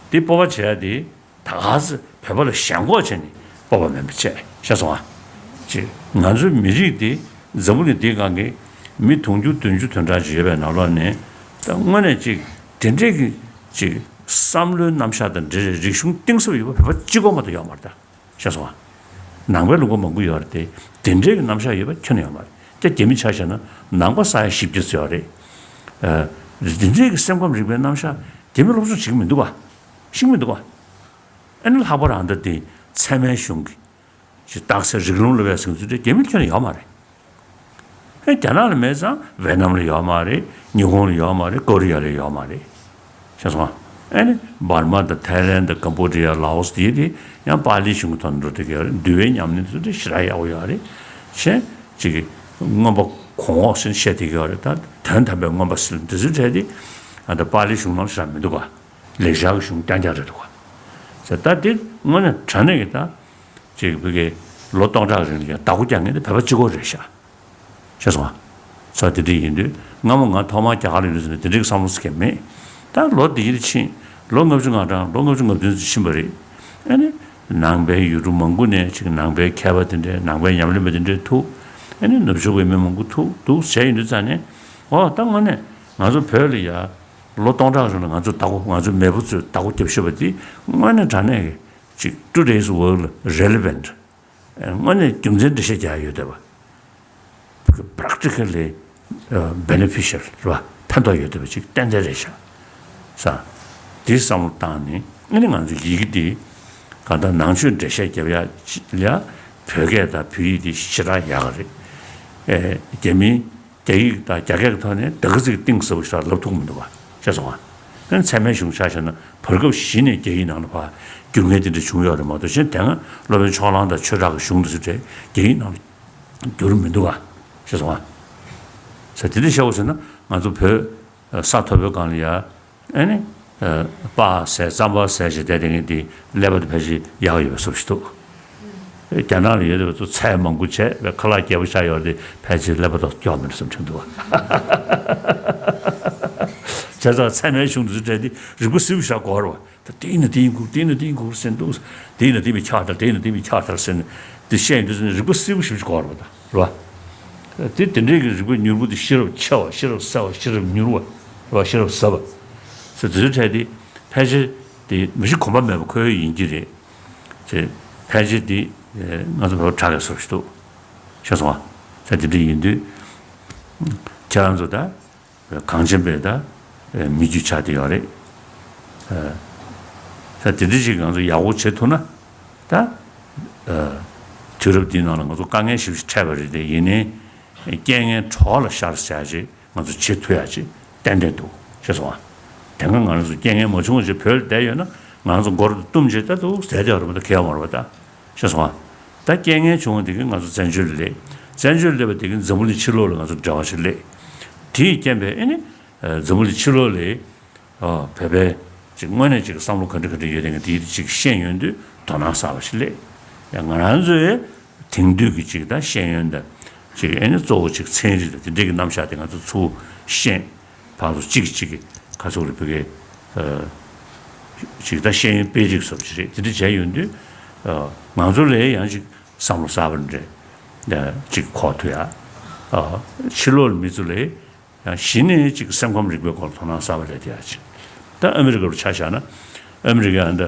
དེ་སྤོབས་པ་བྱེད་ཡག་དེ་ད་ག་ཚོད་བོད་པ་ལ་ཞེན་ཁོག་བྱས་ནས་སྤོབས་པ་མེད་པ་བྱས། ཤེས་སོང་ང་། ཅིག་ང་ཚོའི་མི་རིགས་དེ་འཛམ་བུ་གླིང་འདིའི་སྒང་གི་མི་དུང་ཕྱུར་བདུན་ཅུ་དོན་གྲངས་ཅིག་ཡོད་པའི་ནང་ལོགས་ནས། ད་དངོས་གནས་ཅིག་དེ་འདྲས་ཀྱི་ཅིག་བསམ་བློའི་རྣམ་གཞག་དང་འབྲེལ་བའི་རིག་གཞུང་གཏིང་ཟབ་ཡོད་པ་བོད་པ་གཅིག་པོ་མ་གཏོགས་ཡོད་མ་རེད་ད། ཤེས་སོང་ང་། ནང་པའི་ལུང་པ་མང་པོ་ཡོད་རེད་དེ། དེ་འདྲའི་གི་རྣམ་གཞག་ཡོད་པ་ཁྱོན་ནས་ཡོད་མ་རེད། ད་རྒྱ་མི་ཆ་བཞག་ན་ནང་པ་ས་ཡ་བཞི་བརྒྱ་ཙམ་ཡོད་རེད། ཨ། དེ་འདྲའི་གི་སེམས་ཁམས་རིག་པའི་རྣམ་གཞག་རྒྱ་མི་སློབ་སྦྱོང་བྱེད་ཀྱི་མི་འདུག་ག་ཤེས་ཀྱི་མི་འདུག་ག་ཨ་ནི་ལྷག་པར་ཨ་ད་དེ་ཚད་མའི་གཞུང་གི་ཅིག་རྟགས་གསལ་རིགས་ལམ་སློབ་ཡག་ཟེར་ཚུལ་དེ་རྒྱ་མི་ཁྱོན་ནས་ཡོད་མ་རེད། ཨེ་རྒྱ་ནག་ལ་མེད་ཙང་ཝེ་ནམ་ལ་ཡོད་མ་རེད། ཉི་ཧོང་ལ་ཡོད་མ་རེད། ཀོ་རི་ཡ་ལ་ཡོད་མ་རེད། ཤེས་སོང་ང་། ཨེ་ནི་འབར་མ་དང་ཐའི་ལན་དང་ཀམ་པོ་ཌི་ཡ། ལའོ་སི་དེ་དེ་ཡང་པཱ་ལིའི་གཞུང་གི་ཐོག་ནས་འགྲོ་བསྡད་ཀྱི་ཡོད་རེད། འདུལ་བའི་ཉམས་ལེན་དེ་ཚོ་དེ་ཞེ་དྲག་ཡག་པོ་ཡོད་རེད། གཞན་ཅིག་གི་མངོན་པ་གོང་འོག་ཟེར་བཤད་བསྡད་ཀྱི་ཡོད་རེད། ད་དོན་དམ་པའི་མངོན་པ་ཟེར་དེ་ཚོའི་གྲས་དེ་ཨ་ད་པཱ་ལིའི་གཞུང་ནང་ཞེ་དྲག་མི་འདུག་ག་ལེགས་སྦྱར་གྱི་གཞུང་རྐྱང་རྐྱང་རེད་འདུག་ག་ཟེར་ད་དེ་དངོས་གནས་དྲང་གནས་ཀྱི་ད་ཅིག་བོད་ཀྱི་ལོ་སྟོང་ཕྲག་རིང་ལ་ཡང་བདག་པོ་རྒྱག་མཁན་དེ་བོད་པ་གཅིག་པོ་རེད་ཤག་ཤེས་སོང་ང་། ས་དེ་འདྲ་ཡིན་དུས་སྔ་མོ་ང་ཐོག་མར་རྒྱ་གར་ལ་ཡོད་དུས་ནས་དེ་འདྲའི་བསམ་བློ་ཟེར་མཁན་མེད། ད་ལོ་འདི་ཡིར་ཕྱིན། ལོ་ལྔ་བཅུ་ང་གྲངས། ལོ་ལྔ་བཅུ་ང་བདུན་ཙམ་ཕྱིན་པ་རེད། ཨ་ནི་ནང་པའི་ཡུལ་གྲུ་མང་པོ་ནས་ཅིག་ནང་པའི་མཁས་པ་དེ་འདྲས། ནང་པའི་ཉམས་ལེན་པ་དེ་འདྲས་ཐུག་ཨ་ནི་ནུབ་ཕྱོགས་པའི་མི་མང་པོ་ཐུག་འདུག་བྱས་ཡོང་དུས་ཙང་ནས། འོ་ད་དངོས་གནས་ང་ཚོ་བོད་ལ་ཡ་ལོ་སྟོང་ཕྲག་རིང་ལ་ང་ཚོ་བདག་པོ། ང་ཚོའི་མེས་པོ་ཚོས་བདག་པོ་རྒྱབ་ཤེས་པ་དེ་དངོས་གནས་དྲང་གནས་ཀྱི་ཅིག་today's world relevant། དངོས་གནས་རྒྱུ་མཚན་འགྲེལ་བཤད་རྒྱག་ཡ་ཡོད་བསྡད་པ། practically beneficial་རེད་པ། ཕན་ཐོགས་ཡོད་བསྡད་པ་ཅིག་ཏན་ཏན་རེད་ཤག་ས། དེ་བསམ་བློ་བཏང་ནས་ཨ་ནི་ང་ཚོ་ཡི་གེ་འདི་གང་ལྟར་ནང་ཆོས་འགྲེལ་བཤད་རྒྱབ་ཡ་ལ་བོད་སྐད་དང་བོད་ཡིག་འདི་ཞེ་དྲག་ཡག་ག་རེད། ཨེ། རྒྱ་མིའི་རྒྱ་ཡིག་དང་རྒྱ་སྐད་ཀྱི་ཐོག་ནས་ད་ག་ཚོད་གཏིང་ཟབ་པོ་ཞིག་ལབ་ཐུབ་ཀྱི་མི་འདུག་པ། ཤེས་སོང་ང་། ཨ་ནི་ཚད་མའི་གཞུང་ཆ་བཞག་ན་བར་སྐབས་གཞི་ནས་རྒྱ་ཡིག་ནང་ལ་ཕར་བསྒྱུར་མཁན་དེ་འདྲ་བྱུང་ཡོད་རེད་མ་གཏོགས། གཞན་དེ་སྔ་སློབ་དཔོན་ཕྱོགས་གླང་དང་ཆོས་གྲགས་ཀྱི་གཞུང་དེ་ཚོ་དེ་རྒྱ་ཡིག་ནང་ལ་བསྒྱུར་མི་འདུག་ག་ཤེས་སོང་ང་། ས་དེ་འདྲ་བཤད་དགོས་ཟེར་ན་ང་ཚོ་བོད་ས་མཐོ་པོའི་སྒང་ལ་ཡ། ཨ་ནི། ཨ། སྤ་ཟེར་རྩམ་པ་ཟེར་ཞེས་བསྡད་དེ་ངས་འདི་ཀླད་པ་དེ་ཕལ་ཆེར་ཡག་ཡོད་པའི་བཟོ་ཞིག་འདུག་རྒྱ་ནག་ལ་ཡོད་པའི་ཚོ་ཚད་མང་པོ་བྱས་པའི་ཁ་ལག་རྒྱས་པོ་ཆགས་ཡོད་རེད། ཕལ་ཆེར་ཀླད་པ་ཐོག་སྐྱོ་མེད་བསམ་དྲན་འདུག་བྱས་ཙང་ཚད་མའི་གཞུང་འདི་ཚོ་བྲལ་ཏེ་རིག་པ་གསལ་པོ་ཞིག་དགོས་རེད་པ། ད་དེ་ཡིན་ན་དེ་ཡིན་དགོས། དེ་ཡིན་ན་དེ་ཡིན་དགོས་ཟེར་འདུག་དེ་ཡིན་ན་དེ་མི་ཆགས་ཐལ། དེ་ཡིན་ན་དེ་མི་ཆགས་ཐལ་ཟེར་ནས་དེ་བཤད་ཡོང་དུས་ཙམ་ནས་རིག་པ་གསལ་པོ་ཞིག་དགོས་རེད་པ། ད་རེད་པ། དེ་དེ་འདྲའི་གི་རིག་པ་མྱུར་པོ་དེ་ཤེས་རབ་ཆེ་བ། ཤེས་རབ་གསལ་བ། ཤེས་རབ་མྱུར་བ། རེད་པ། ཤེས་རབ་ཟབ་པ། ཟེར་དེ་ཚོའི་གྲས་དེ་ཕལ་ཆེར་དེ་མི་གཤིས་གོམས་པ་མེད་པ་ཁོ་ཡོད་ཡིན་གྱི་རེད། ཅེས་ཕལ་ཆེར་དེ་ང་ཚོ་བོད་དྲག་གི་བཟོ་ཞིག་འདུག་ཤེས་སོང་ང་། ད་དེ་འདྲ་ཡིན་དུས་ཁྱེད་རང་ཚོ་ད་གངས་ཅན་པའི་ད་མི་རྒྱུད་ཆགས་བསྡད་ཡོད་རེད། ད་དེ་འདྲ་ཞིག་ང་ཚོ་ཡག་པོ་བྱེད་ཐུབ་ན་ད་དུས་རབས་འདིའི་ནང་ལ་ང་ཚོ་དཀའ་ངལ་ཞེ་པོ་ཞིག་འཕྲད་པ་རེད་དེ། ཡིན་ནའི་རྐྱེན་ངན་གྲོགས་ལ་ཤར་ཟེར་ཡ་ཅིག་ང་ཚོ་བྱེད་ཐུབ་ཡ་ཅིག་ཏན་ཏན་འདུག་ཤེས་སོང་ང་། དེ་སྔ་ང་རང་ཚོ་རྐྱེན་ངན་མ་བྱུང་བ་ཅིག་བོད་ལ་བསྡད་ཡོད་ན་ང་རང་ཚོ་མགོ་ར་བཏུམས་བྱས་ད་འདུག་བསྡད་བསྡད་ཡོད་རེད་མ་གཏོགས་གལ་ཡོད་མ་རེད་པ་ད། ཤེས་སོང་ང་། ད་རྐྱེན་ངན་བྱུང་བ་དེ་གིས་ང་ཚོ་བཙན་བྱོལ་ལ་སླེབས། བཙན་བྱོལ་སླེབས་པ་དེ་གིས་འཛམ་བུ་གླིང་ཕྱི་ལོགས་ལ་ང་ཚོ་འབྲེལ་བ་ཞིག་སླེབས། དེའི་རྐྱེན་པས་ཨེ་ནི་འཛམ་བུ་གླིང་ཕྱི་ལོགས་ལ་བོད་པའི་ཅིག་དངོས་གནས་ཅིག་བསམ་བློ་ག་འདྲ་ག་འདྲ་ཡོད་དེ་ང་དེའི་ཅིག་ཤེས་ཡོང་དུས་དོ་སྣང་གསར་པ་ཞིག་སླེབས། ཡང་ང་རང་ཚོའི་ དེང་དུས་ཀྱི་ཅིག་ད་ཤེས་ཡོན་དང་ཅིག་ཨེ་ནི་གཙོ་བོ་ཅིག་ཚན་རིག་དང་དེ་འདྲའི་གི་རྣམ་གཞག་དེ་ང་ཚོ་ཚུར་ཤེས་བར་དུ་གཅིག་གིས་གཅིག་གི་ཁ་ཚུགས་རེ་བུ་གའི་ཅིག་ད་ཤེས་ཡོན་དཔེ་རིགས་སོགས་ཅིག་རེད། དེ་འདྲ་བྱས་ཡོང་དུས་ང་ཚོ་ལས་ཡང་ཅིག་བསམ་བློ་གསར་པ་འདྲ་ཅིག་འཁོར་ཐུབ་ཡ། ཕྱི་ལོགས་ལ་མི་ཚོ་ལས་ཡང་གཞི་ནས་ཅིག་སེམས་ཁམས་རིག་པའི་སྐོར་ལ་དོ་སྣང་གསར་པ་སླེབས་ཐུབ་ཡ་ཅིག་ད་ཨ་མི་རི་ཀ་རུ་ཆ་བཞག་ན་ཨ་མི་རི་ཀ་ཡང་ད་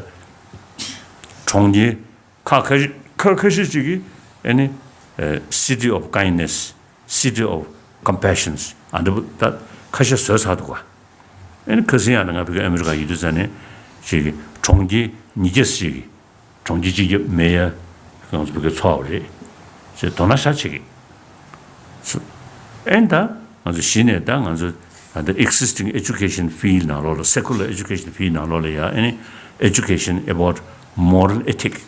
གྲོང་ཁྱེར་ཁག་ཁ་ཤས་ཁག་ཁ་ཤས་ཅིག་གིས་ཨེ་ནི་City of Kindness, City of Compassions ཨ་འདྲ་པོ་ད་ཁ་ཤས་བཟོས་ཚར་འདུག་ག་ཨེ་ནི་ཁ་སང་ཡང་ང་ཕ་གི་ཨ་མི་རི་ཀ་ཡོད་དུས་ཙ་ནས་ཅིག་གི་གྲོང་ཁྱེར་ཉིས་བརྒྱ་ཅིག་གི་གྲོང་ཁྱེར་སྤྱི་ཁྱབ་མེ་ཡར་ང་ཚོ་ཕ་གི་ཚོགས་པ་རེད་ཅེས་དོ་སྣང་ཤར་བྱེད་ཀྱི། ཨེ་ནི་ད་ང་ཚོ་གཞི་ནས་ད་ང་ཚོ་ད་existing education field ནང་ལོགས་ལ་secular education field ནང་ལོགས་ལ་ཡང་ཨེ་ནི་education about moral ethic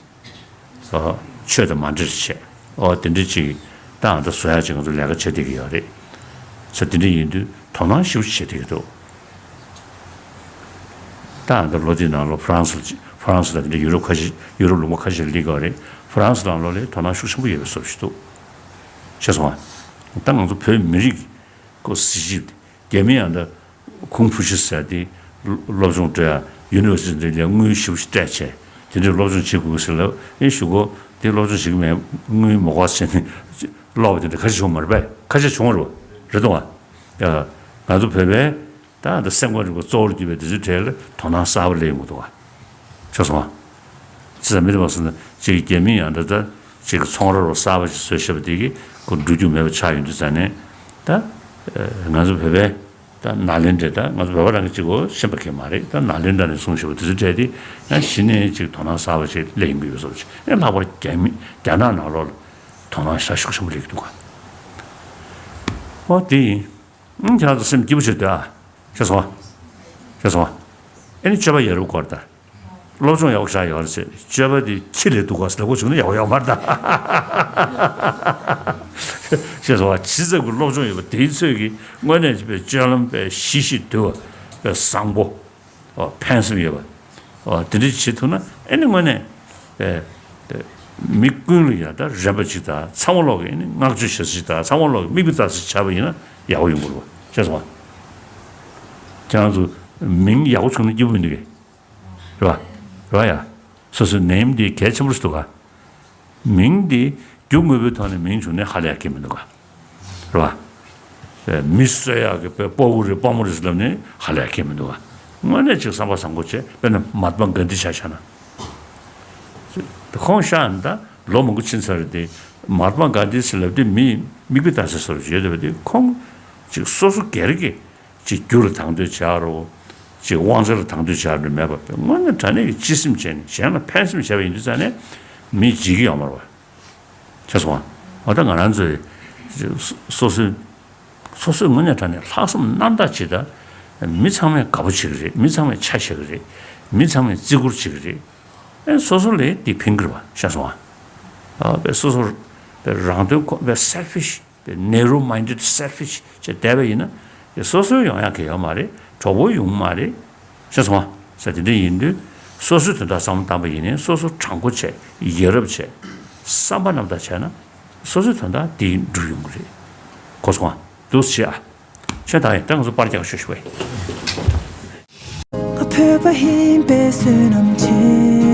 ཆོས་དང་མ་འབྲེལ་བྱས། ཨོ་དེ་འདྲ་ཅིག་ད་ཨ་ད་བཟོ་ཡག་ཅིག་ང་ཚོ་ལས་ཀ་བྱེད་བསྡད་ཀྱི་ཡོད་རེད། ས་དེ་འདྲ་ཡིན་དུས་དོ་སྣང་ཞེ་པོ་ཅིག་བྱེད་བསྡད་ཀྱི་འདུག་ད་ཨ་ད་ལོ་དེའི་ནང་ལོགས་ཧྥ་རན་སི་ཧྥ་རན་སི་ལ་དེ་འདྲ་ཡུ་རོབ་ཁ་ཤས་ཡུ་རོབ་ལུང་པ་ཁ་ཤས་ལ་སླེབས་ཀྱི་ཡོད་རེད། ཧྥ་རན་སི་ནང་ལོགས་ལ་དོ་སྣང་ཤུགས་ཆེན་པོ་ཡོད་པའི་བཟོ་ཞིག་འདུག་ཤེས་སོང་ང་། ད་ང་ཚོ་བོད་མི་རིགས་ཀྱི་གཟི་བརྗིད་རྒྱ་མི་ཡང་ད་ཁུང་ཧྥུ་ཤི་ཟེར་དེ་སློབ་སྦྱོང་སྤྲད་ཡུ་ནི་ཝར་སི་ཊི་ལ་དངུལ་ཞེ་པོ་ཞིག་སྤྲད་བྱས་དེ་འདྲའི་སློབ་སྦྱོང་བྱེད་དགོས་ཟེར་ལབ་ཨེ་ཞུ་གོ་དེ་སློབ་སྦྱོང་བྱེད་ཀྱི་མེད་དངུལ་མ་དགོས་ཟེར་ནས་ཀློག་པ་དེ་འདྲ་ཁ་ཤས་བྱུང་མ་རེད་པས། ཁ་ཤས་བྱུང་བ་རེད་པ་རེད་དོ་ང་། ང་ཚོ་བོད་པའི་ད་ད་སེམས་ཁམས་རིག་པ་གཙོ་བོར་གྱུར་པའི་དེ་ཚོའི་གྲས་ལ་དོ་སྣང་གསར་པ་སླེབས་ཡོང་གི་འདུག་ག་ཤེས་སོང་ང་། ཅི་ཙམ་མི་འདུག་པ་ཟེར་ན་ཅིག་རྒྱ་མི་ཡང་ད་ད་ཅིག་ཚོང་ར་རོ་གསར་པ་ཞིག་བཟོས་བཞག་པ་དེ་གི་ཁོ་འགྲོ་རྒྱུ་མེད་པ་ཆགས་ཡོང་དུས་ཙ་ནས་ད་ང་ཚོ་བོད་པའི་ད་ནཱ་ལེནྡྲའི་ད་ང་ཚོ་བོད་པ་རང་གི་གཅིག་གོ་ཤེས་པ་གང་མ་རེད། ད་ནཱ་ལེནྡྲ་ནས་གསུངས་བཞག་པ་དེ་ཚོ་གྲས་དེ་ཡང་གཞི་ནས་ཅིག་དོ་སྣང་གསར་པ་ཞིག་སླེབས་ཡོང་གི་ཡོད་བཟོ་ཅིག་ཡང་ལྷག་པར་རྒྱ་མི་རྒྱ་ནག་ནང་ལོགས་ལ་དོ་སྣང་ཤ་ཤུགས་ཆེན་པོ་སླེབས་ཀྱི་འདུག་ག་ཨོ་དེ་ཡིན། ཁྱེད་རང་ཚོ་སེམས་སྐྱིད་པོ་བྱེད་དུས་ཨ། ཤེས་སོང་ཨ། ཤེས་སོང་ཨ། ཨེ་ནི་སྤྱོད་པ་ཡ་རབས་སྐོར་དང་། སློབ་སྦྱོང་ཡག་པོ་བྱ་ཡོད་རེད་ཟེར་སྤྱོད་པ་དེ་ཁྱི་ལས་སྡུག་ག་ཟེར་ལབ་དགོས་བྱུང་ན་ཡག་པོ་ཡོད་མ་རེད་ད། ཤེས་སོང་ཨ། ཇི་ཙམ་གྱི་སློབ་སྦྱོང་ཡོད་པ་དེའི་ཚོད་ཀྱིས་དངོས་གནས་ཅིག་པའི་སྤྱོད་ལམ་པའི་ཞི་ཞིང་དུལ་བ་པའི་བཟང་པོ། ཨོ་ཕན་སེམས་ཡོད་པ། ཨོ་དེ་འདྲ་བྱེད་ཐུབ་ན་ཨེ་ནི་དངོས་གནས། ཨེ། མི་ཀུན་ལ་ཡང་ད་རན་པ་ཅིག་དང་ཚང་མ་ལོག་གི་ཨེ་ནི་བསྔགས་བརྗོད་བྱེད་ས་ཅིག་དང་ཚང་མ་ལོག་གི་མིག་དཔེ་ལྟ་ས་ཅིག་ཆགས་པ་ཡིན་ན་ཡག་པོ་ཡོང་གི་རེད་པ། ཤེས་སོང་ང་། ཁྱེད་རང་ཚོ་མིང་ཡག་པོ་བྱུང་ན་སྐྱིད་པོ་མི་འདུག་གས། རེད་པ། རེད་པ་ཡ། སོ་སོའི་ནེམ་དེ་གལ་ཆེན་པོ་ཞིག་འདུག་ག་མིང་དེ་རྒྱུ་དངོས་པོའི་ཐོག་ནས་མིང་བྱུང་ནས་ཧ་ལས་ཡག་གི་མི་འདུག་ག་རེད་པ། མི་གསོད་ཡག་གི་དཔའ་བོ་རེད་དཔའ་མོ་རེད་ཟེར་ལབ་ནས་ཧ་ལས་ཡག་གི་མི་འདུག་ག་དངོས་གནས་ཅིག་བསམ་པ་བཟང་པོ་བྱས་དཔེར་ན་མཧཱ་ཏྨ་གྷན་དྷི་ཆ་བཞག་ན། ཁོང་གཤེགས་ནས་ད་ལོ་མང་པོ་ཕྱིན་ཚར་རེད་དེ། མཧཱ་ཏྨ་གྷན་དྷི་ཟེར་ལབ་དུས་མི་མིག་དཔེ་ལྟ་ས་བཟོ་འདྲ་ཡོད་བསྡད་པ་དེ་ཁོང་ཅིག་སོ་སོ་སྒེར་གྱི་ཅིག་རྒྱུ་ལ་དང་དོད་བྱས་རོགས། ཅིག་དབང་ཆ་ལ་དང་དོད་བྱས་རོགས་མེད་པ་དངོས་གནས་དྲང་གནས་ཀྱི་སྤྱི་སེམས་བྱས་ནས་གཞན་ལ་ཕན་སེམས་བྱས་པ་ཡིན་དུས་ཙང་ནས་མི་བརྗེད་ཀྱི་ཡོད་མ་རེད་པ། ཤེས་སོང་ང་། འོ་ད་ང་རང་ཚོས་སོ་སོའི་སོ་སོའི་དངོས་གནས་དྲང་གནས་ལྷག་བསམ་རྣམ་དག་བྱེད་ད། མི་ཚང་མས་དགའ་པོ་བྱེད་ཀྱི་རེད། མི་ཚང་མས་ཆ་བཞག་གི་རེད། མི་ཚང་མས་བརྩི་བཀུར་བྱེད་ཀྱི་རེད། ཨེ་སོ་སོ་ལ་འདི་ཕན་གྱི་རེད་པ། ཤེས་སོང་ང་། ཨ་པའི་སོ་སོ་པའི་རང་དོན་ཁོ་པའི་selfish པའི་narrow minded selfish བྱས་བསྡད་པ་ཡིན་ན་སོ་སོའི་ཡོང་ཡག་གི་ཡོད་མ་རེད། གྲོགས་པོ་ཡོང་མ་རེད། ཤེས་སོང་ང་། ས་དེ་འདྲ་ཡིན་དུས་སོ་སོའི་དོན་དག་བསམ་བློ་བཏང་པ་ཡིན་ནའི་སོ་སོ་དྲང་པོ་བྱས་ཡ་རབས་བྱས་བསམ་པ་རྣམ་དག་བྱས་ན་སོ་སོའི་དོན་དག་དེ་འགྲུབ་ཡོང་གི་རེད། གོ་སོང་ང་། འདུག་སེ་བྱེད་ཨ། ཁྱོད་ད་ཡིན་ད་ང་ཚོ་པར་རྒྱག་ཤོག་ཤོག་བས། ང་བོད་པ་ཡིན་པའི་བསོད་ནམས་ཆེ།